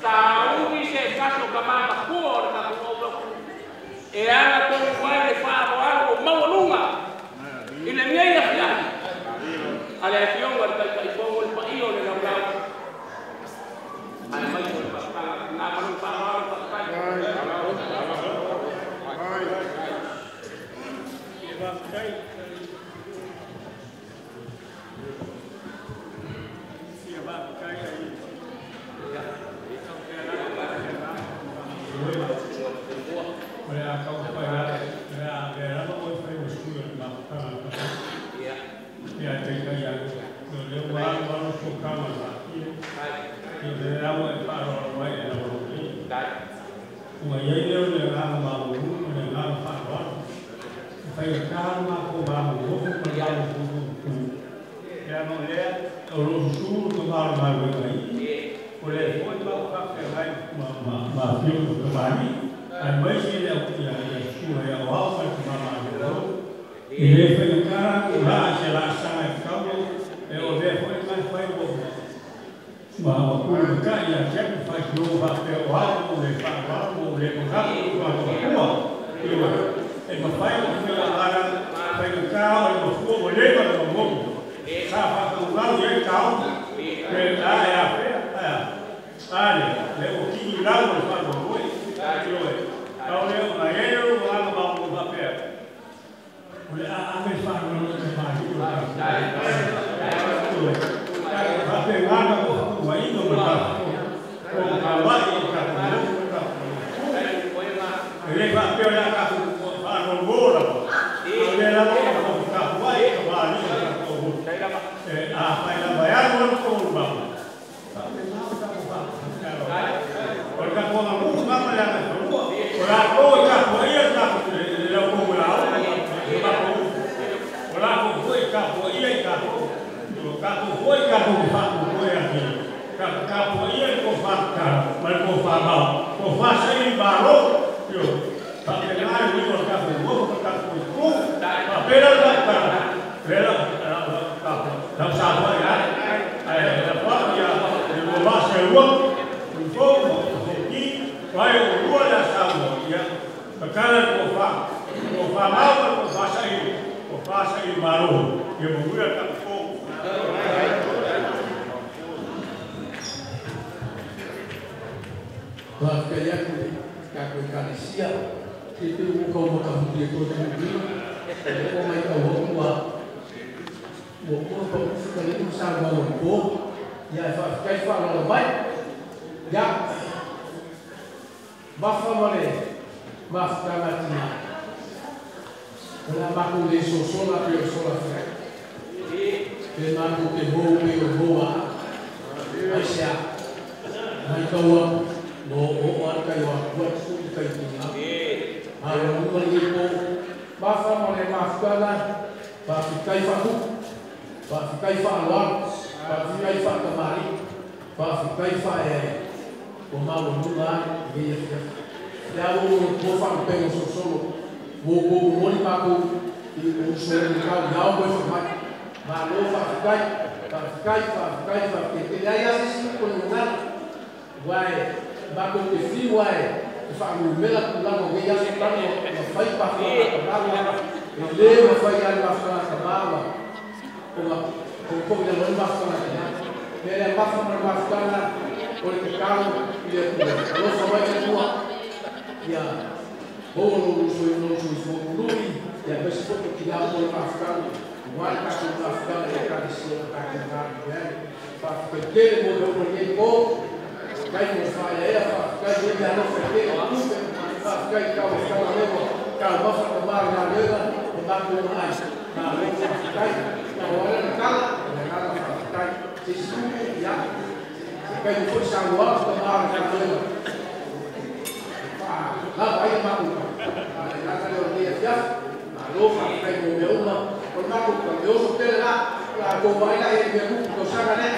Sauni se tasi o tamā matua o le tatou aulotu e aga tonu mai le faaaloalo o maualuga i lenei afiafi a le Afioga i le Taitaifono, le paia o le laulau, aemaise o le mafutaga tina ma lou faaaloalo. Faafetai. Whawhikai whae ai, o maua nunga ai, i ngei afiafi. Le au o mo whaanupega o solosolo, mo kou moni mākou i o uso le kau i ao moe whamai. Malo whawhikai, whawhikai, whawhikai, whawhikai. Te leai ase si uko le ngana, wae, mākou te whiu wae, te whaangumela kulaga o ngei aso tano, ma whai pāwhanga ka maua, e le ma whai ale mawhanga ka maua, o ngā koukou i lalo mawhanga ka maua. Mea lea mafa ma le mafutaga o le tatalo i le Atua. Alofa mai le Atua ia maua lou soifua pului, ia aemaise foi totilā mo le mafutaga, aua le tatou mafutaga i Ekalesia ma tatou galulue ai. Faafetai tele mo le uma i lenei po, faafetai mo le faaeaea, faafetai i lenei meaalofa e tele o tupe, faafetai i taumafaga lea ua taumafa tamā le galuega ma matou aai. Malo faafetai. Pau lava lea o le tala, o le agaga faafetai. Se isi upu, ia, se taimi foi saunoa atu tamā o le galuega e faalava ai le matou tala. A o le agaga lea o lenei afiafi, malo faafetai mo mea uma. O le matou tala, e oso tele la, o le a tou vaai la i ai i le mea tupu i le tausaga lea.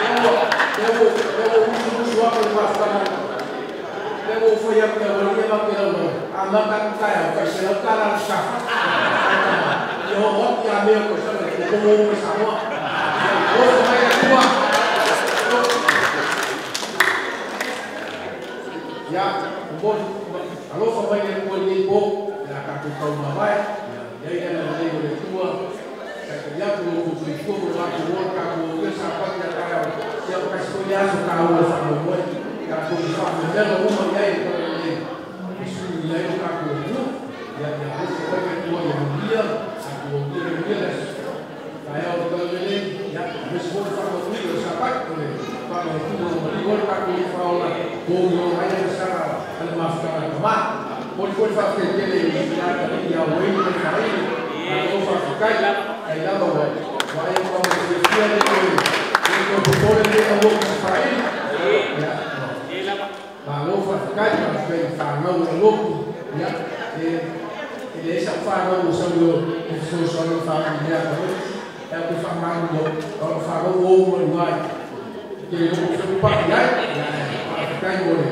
Lea ua, lea ua musumusu atu le mafutaga, lea ua ou fai atu i aualii ia matou te laulau, a amata atu taeao, tai $100 le sikafa. Ai tama, ia oo atu ia Me o le tausaga lea, ua tomo uma i Samoa. Ia alofa mai le Atua. Ia, momoli, alofa mai le Atua i lenei po, le a tatou taumavae, ia i ai le agalelei o le Atua, taitai atu lo outou soifua ma lo matou ola, tatou aulia le Sapati a taeao, ia ua tasi foi le aso taua e faamoemoe, tatou te faamemelo uma i ai i le talalelei, e sui i ai lo tatou atunuu, ia ia alofa mai le Atua ia manuia, tatou aulia manuia le aso taeao o le talalelei, ia aemaise foi le faamatuina o le Sapati, o le faamatuina o maliu ai lo tatou Alii Faaola, pou i ola ai le gasala a le mafutaga a tamā. Momoli foi le faafetai tele i ia Atalii ia Uaini ma le Faaili, malo faafetai, ai lava ua vaai atu lava ma le fiafia le toe popole lenei aua i se faaili. Ia, malo faafetai, faafetai i fanau o le lotu, ia, e leai sau fanau ua sau i e fesoasoani i le faamanuia a tamaiti, ae ou te faamalulu atu, o lau fanau ua uma i luga i te le iloa po o fea ua pai i ai, ia, ae faafetai mo le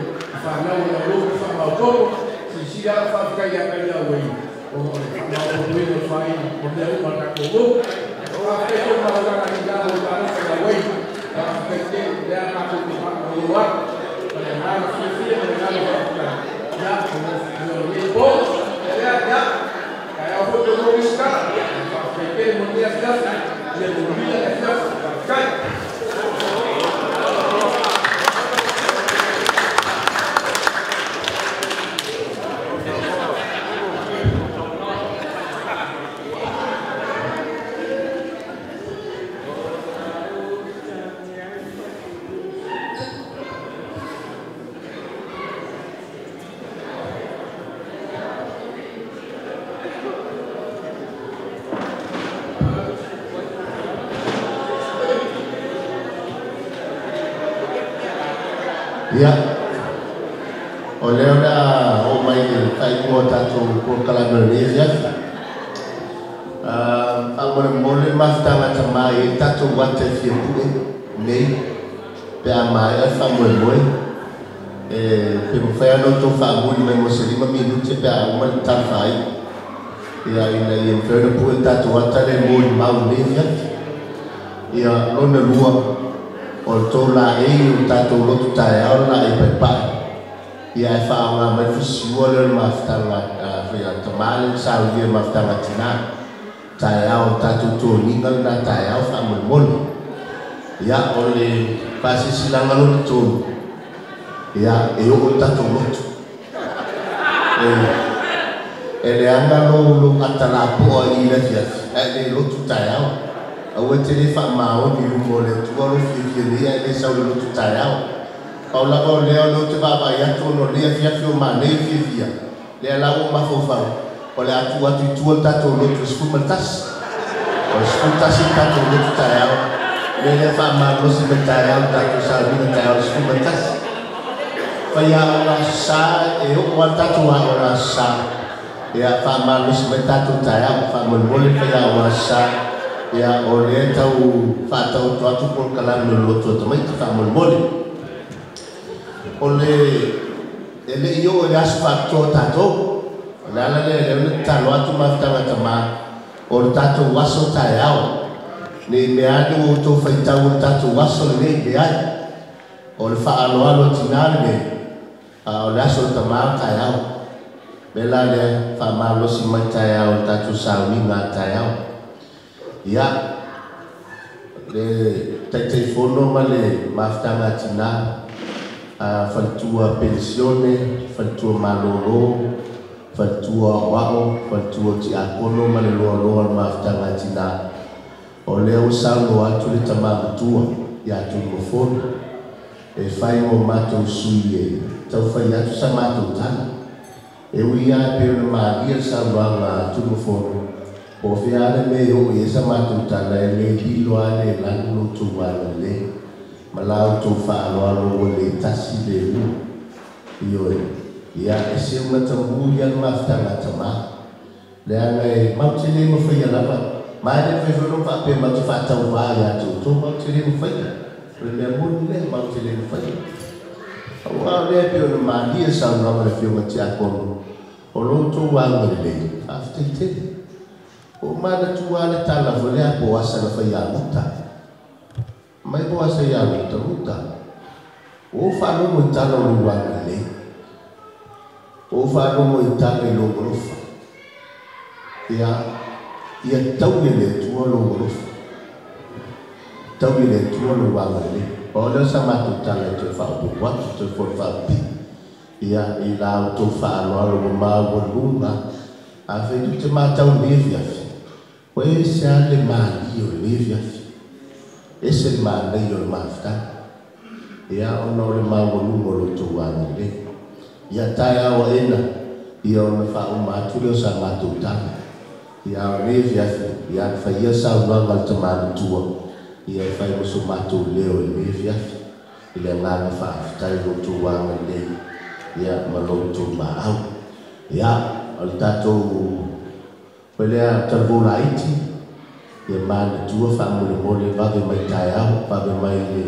fanau o le aulotu faamaopoopo, silisili lava lau faafetai ia te ia Uaini, ona o le faamaopoopoina o le faaili o mea uma a le tatou nuu. Faafetai foi i le mafutaga i lalo o le alofa ia Uaini, faafetai tele, o lea tatou te faalogologo atu ma le agaga fiafia ma le agaga faafetai, ia, mo lenei po, ia lea, ia, taeao foi toe maua isi tala, faafetai tele mo lenei afiafi, ia manuia le afiafi, faafetai. Ia, o lea o le a oo mai i le faaiuga o tatou polokalame o lenei afiafi. Faamolemole le mafutaga a tamā e i ai le tatou ata e fia pue nei pe a maea le faamoemoe. E pe mafai lava ona outou faamuli mai mo se 5 minute pe a uma le tala faaiu. Ia, ina ia mafai ona pue le tatou ata lea e molimau i lenei afiafi. Ia, lona lua, o le tou laei o le tatou lotu taeao le laei paepae. Ia, ae faaaoga mai le fusiua lea o le mafutaga a tamā lea na saunia i le mafutaga a tinā. Taeao o le tatou toniga lena taeao faamolemole. Ia, o le faasilasilaga lona tolu, ia, e oo le tatou lotu. E leaga lou ata lapoa i le afiafi, ae le lotu taeao. Aua e te le faamaoni i luma o le Atua lou fiafia nei ae le sau i le lotu taeao. Pau lava o lea o lea ou te vaavaai atu ona o lenei afiafi o manei le fiafia, lea la ua ou mafaufau, o le a tuu atu i tua le tatou lotu i le 11. O le 11 le tatou lotu taeao. O le mea lea faamalosi mai taeao le tatou sauniga taeao i le 11. Faiaoga Aso Sa, e oo lava le tatou aoga Aso Sa, ia faamalosi mai tatou taeao, faamolemole le faiaoga Aso Sa. Ia o lea tau faataoto atu polokalame o le lotu a tamaiti faamolemole. O le e le'i oo i le aso faapitoa tatou. O le ala lea lea ona tatalo atu mafutaga tamā o le tatou aso taeao. Nei mea ane ua outou faitau o le tatou aso lenei leai. O le faaaloalo tinā lenei a o le aso o tamā o taeao. Me la lea faamalosi mai taeao o le tatou sauniga a taeao. Ia le taitaifono ma le mafutaga a tinā a faletua penisione, faletua malōlō, faletua aoao, faletua tiakono ma le loaloa o le mafutaga a tinā. O lea ua saunoa atu le tamā matua ia Tunumafono e fai mo matou sui e taufai atu sa matou tala. E ui lava e pei ona malia le saunoaga a Tunumafono po o fea le mea e oo i ai sa matou tala e le lilo lava le lanu lo outou agalelei ma la outou faaaloalo ua le tasi le lua. Ioe, ia e seu matamū ia le mafutaga a tamā. Leaga e matou te le mafaia lava. Ma e le mafai foi ona faapea matou te faatauvā ia te outou matou te le mafaia. O le mea moni lea matou te le mafaia. Auā o lea e pei ona malie le saunoaga a le Afioga Tiakono o lo outou agalelei, faafetai tele. Ua ou manatua lava le tala foi lea a Poasa na fai ia Ruta. Mai Poasa ia Ruta, Ruta, ua ou faalogo i tala o lou agalelei. Ua ou faalogo i tala i lou alofa. Ia, ia taui e le Atua lou alofa. Taui e le Atua lou agalelei. Pau lea o sa matou tala e toe faaopoopo atu, toe fono faapipii. Ia, i la outou faaaloalo ua maualuga. Afai tou te matau i lenei afiafi, ua ese lava le malie o lenei afiafi. Ese le manaia o le mafutaga. Ia, ona o le maualuga o lo outou agalelei. Ia, taeao aena, ia ona faauma atu lea o sa matou tala. Ia, a o lenei afiafi, ia, fai ia saunoaga a le tamā matua, ia e fai ma so matou leo i lenei afiafi. I le agaga faafetai i lo outou agalelei, ia, ma lo outou maau. Ia, o le tatou foi lea talavou laiti, ia manatua faamolemole vave mai taeao, vave mai le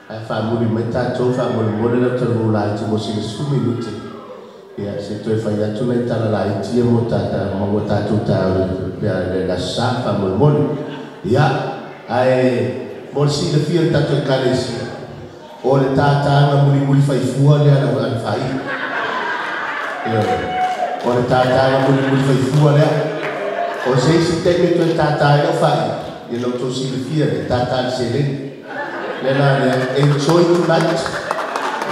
ae faamuli mai tatou faamolemole lau talavou laiti mo sina 10 minute. Ia se toe fai atu nai tala laiti ia mo tata mo tatou taeao pea le aso sa faamolemole. Ia, ae mo le silafia o le tatou Ekalesia, o le tātāga mulimuli faifua lea a le fai. Ioe, o le tātāga mulimuli faifua lea. O se isi taimi e toe tātā ai lau fai, ia na outou silafia le tātā le seleni. Le la lea, enjoy tonight.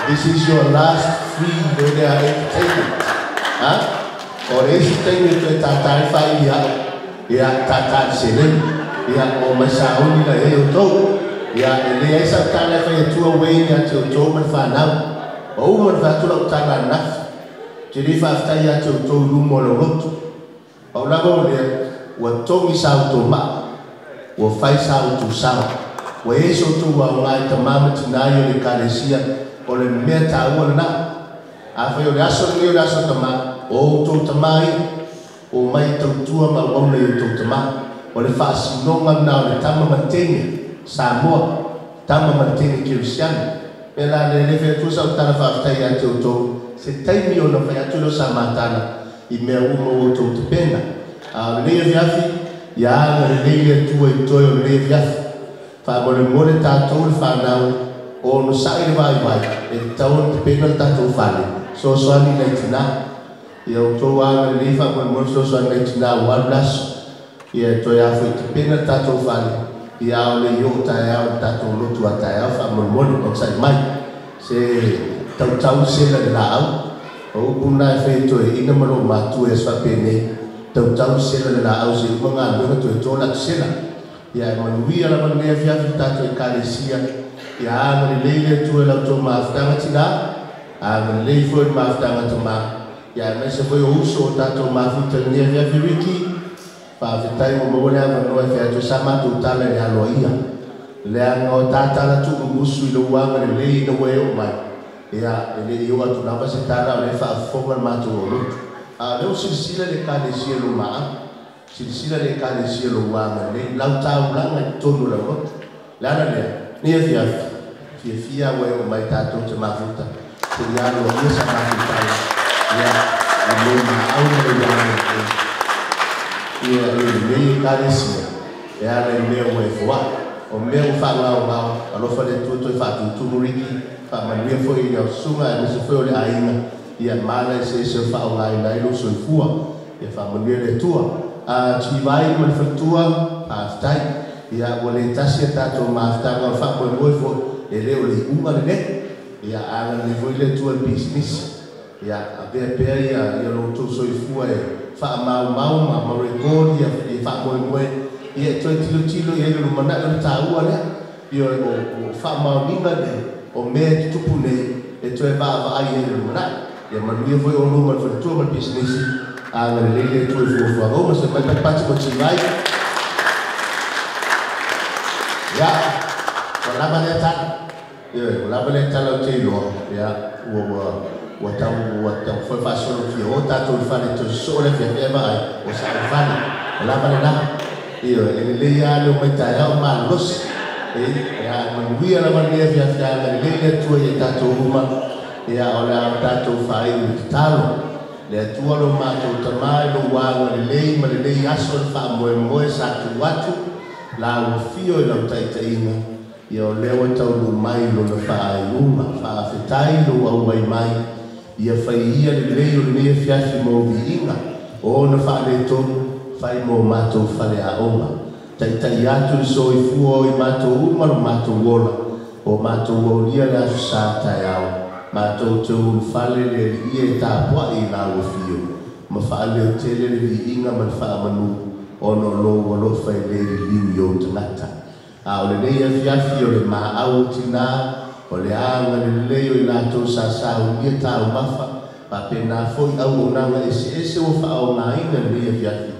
This is your last free lea entertainment. Ha? O le isi taimi e toe tātā ai fai ia, ia tātā le seleni. Ia o mai sauni la e outou. Ia e leai sau tala e fai atua Wayne ia te outou ma le fanau. O uma na fai atu lau tala ananafi. Te le faafetai ia te outou i luma o lau loto. Pau lava o lea, ua togi sa outou maa, ua fai sa outou sao. Ua i ai so outou aoga i tamā ma tinā ia o le Ekalesia, o le mea taua lenā. Afai o le aso lenei o le aso tamā, o outou tamā ia, o mai e tautua ma auauna i outou tamā. O le faasinoga lenā o le tama ma le teine, Samoa, tama ma le teine Kerisiano. Mea la lea, e le fai atua sau tala faafetai ia te outou, se taimi ona fai atu lea o sa matala i mea uma ua outou tapena. A o lenei afiafi, ia agalelei le Atua i toe o lenei afiafi. Faamolemole tatou le fanau o onosai le vaivai e tatau ona tapena le tatou fale, fesoasoani nai tinā. Ia outou agalelei faamolemole fesoasoani nai tinā ua alu le aso. Ia e toe afoi tapena le tatou fale, ia a o le i oo taeao i le tatou lotu a taeao faamolemole onosai mai. Se tautau sela i le laau. O upu lena e fai e toeaina ma lou matua i aso faapenei, tautau sela i le laau se uma galuega toe to le atu sela. Ia e manuia lava lenei afiafi le tatou Ekalesia. Ia agalelei le Atua i la outou mafutaga tinā, agalelei foi le mafutaga tamā. Ia aemaise foi o uso o tatou mafuta i lenei afiafi Ricky. Faafetai ua maua le avanoa e fai atu ai sa matou tala i le aloaia. Leaga o ta tala tuumumusu i lou agalelei ina ua e oo mai. Ia, e le i o atu lava se tala o le faafofoga le matou olotu. A o lea ua silasila le Ekalesia i lou maau, silasila le Ekalesia i lou agalelei, lau taulaga i totonu o lau loto. Le ala lea, nei afiafi, fiafia ua e oo mai tatou te mafuta, se i aloaia sa matou tala, ia, i lou maau ma lou agalelei. Ia, i lenei Ekalesia, e ala i mea ua e foai. O mea ua faagaogao, alofa le Atua toe faatutumu Riki, faamanuia foi i lau susuga aemaise foi o le aiga, ia ma ala eseese o faaaogaina ai lou soifua. Ia faamanuia le Atua. A Tivai ma le faletua, faafetai. Ia ua le tasi a tatou mafutaga o le faamoemoe foi, e le o le iuga lenei. Ia agalelei foi le Atua i le pisinisi. Ia avea pea ia lo outou soifua e faamaumau ma record ia faamoemoe, ia e toe tilotilo i ai le lumanai o le taua lea. Ia o faamaoniga nei, o mea e tutupu nei, e toe vaavaai ai le lumanai. Ia manuia foi o luma le faletua ma le pisinisi, agalelei le Atua i fuafuaga uma. Se mai patipati mo Tivai. Ia, ua lava lea tala. Ia, ua lava lea tala o te iloa. Ia, ua tau foi faasolo fia o tatou i fale toe sosoo le afiafi ae vaai, ua sao i fale. Ua lava lena. Ia, e lelei lava le omai taeao malolosi. Ia, manuia lava lenei afiafi, agalelei le Atua ia tatou uma. Ia, o le a tatou faaiu i le tatalo. Le Atua lo matou tamā i lou agalelei ma lenei aso le faamoemoe sa tu atu, la ua fio i lau taitaiga, ia o lea ua taunuu mai lona faaiuga, faafetai lou auai mai, ia fai ia lelei o lenei afiafi mo viiga, o ona faaletonu, fai mo matou faleaoga. Taitai atu le soifua o i matou uma lo matou ola, o matou aulia le aso sa taeao, matou te ulufale le alii e tapuai i la ua fio, ma faaleo tele le viiga ma le faamanu, ona o lou alofa e le liliu i ou tagata. A o lenei afiafi o le maau o tinā, o le agalelei o i latou sa saunia taumafa, faapena foi auaunaga eseese ua faaaogaina lenei afiafi,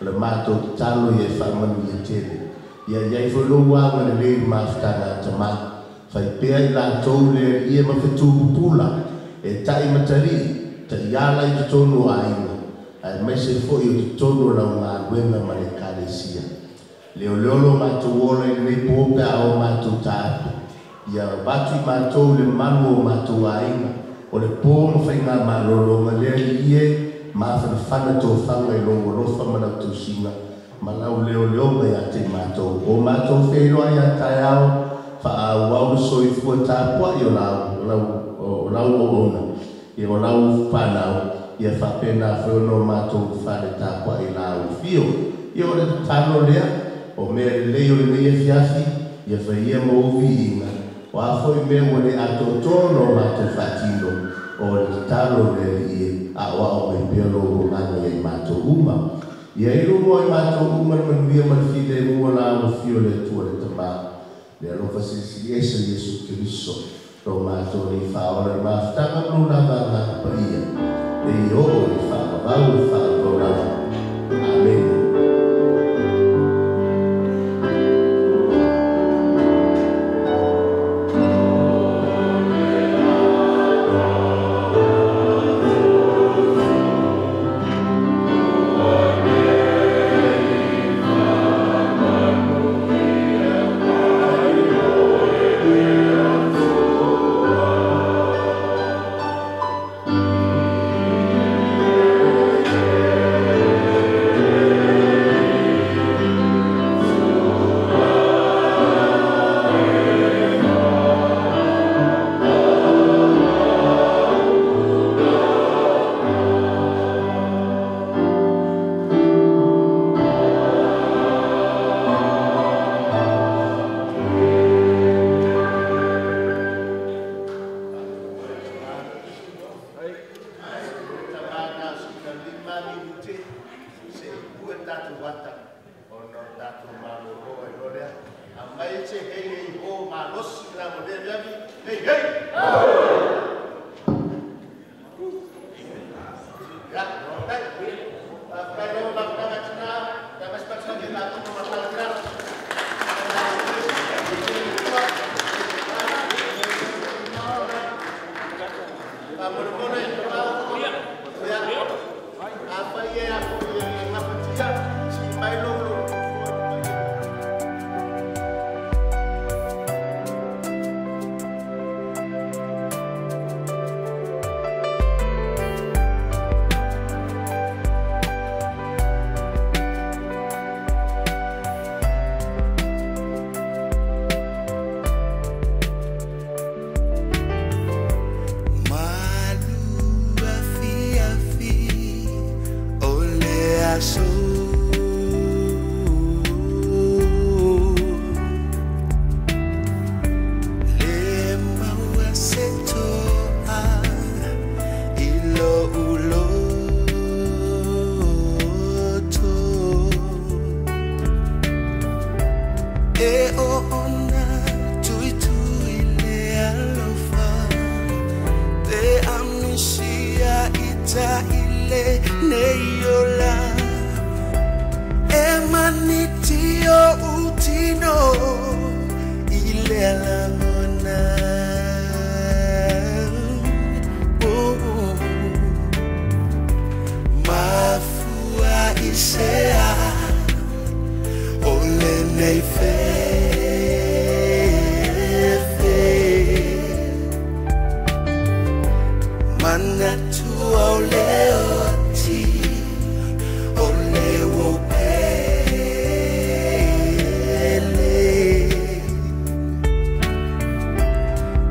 o le matou tatalo ia e faamanuia tele. Ia iai foi lou agalelei i le mafutaga a tamā, fai pea i latou le alii ma fetu pupula, e tai matalii, taiala i totonu o aiga, aemaise foi o totonu o lau galuega ma le Ekalesia. Leoleo lo matou ola i lenei po pe a o matou taape, ia avatu i matou le malu o matou aiga, o le po ma faiga malologa le alii e, mafanafana tofaga i lou alofa ma lau tausiga, ma lau leoleoga ia te i matou. O matou feiloai ia taeao, faaauau le soifua tapuai o lau auauna, ia o lau fanau, ia faapena foi ona o matou ulufale tapuai i la ua fio. Ia o le tatalo lea, o mea lelei o lenei afiafi, ia faia ma ou viiga, o a foi mea ua le atoatoa ona o matou faatino, o le tatalo le alii e aoao mai pea lou agaga ia i matou uma. Ia i luma o i matou uma le manuia ma le filemu o la ua fio le Atua le Tamā, le alofa silisili ese o Iesu Keriso, lo matou nei faaola le mafutaga ma lou lava agaga paia, le i oo i faavavau le faavavau lava. Amene. aso Le maua se toa i lou loto E o ona tui tui le alofa Te amisia ita ile nei ola E manitio utino ile langona oh, Mafua isea ole nei fefe Manatu ole oti ole wo pele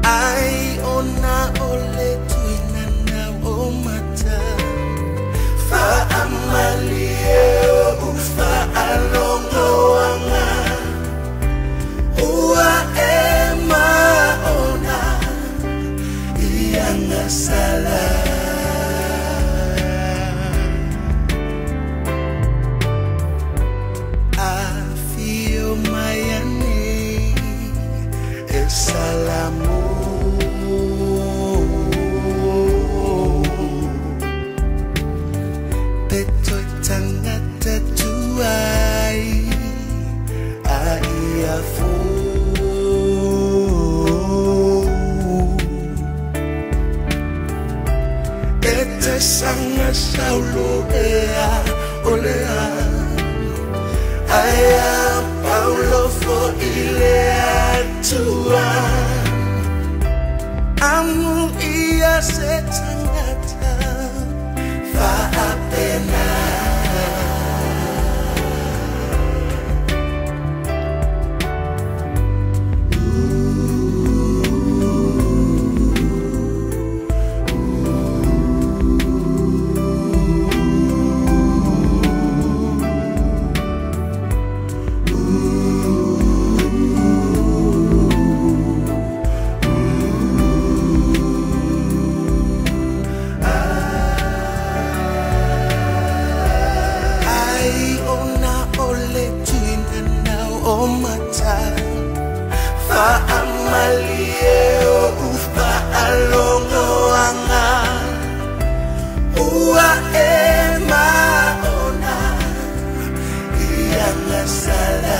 Ai ona ole tuinana o mata Faamalie o ufaalogoaga Ua e maona iagasala Afio mai ane e salamu Pe toi tangata tuai a ia fou E te sanga saulo ea olea Aia Paulo fo ile atua Amu ia se tangata faapena Ai ona ole tuinana o mata Faamalie o ufaalogoaga Ua e maona iagasala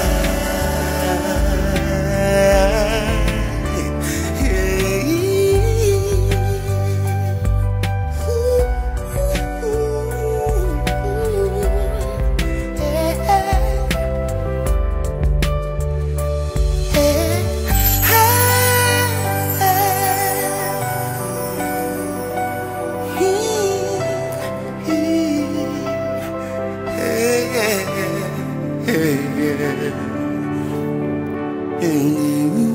Hey, yeah.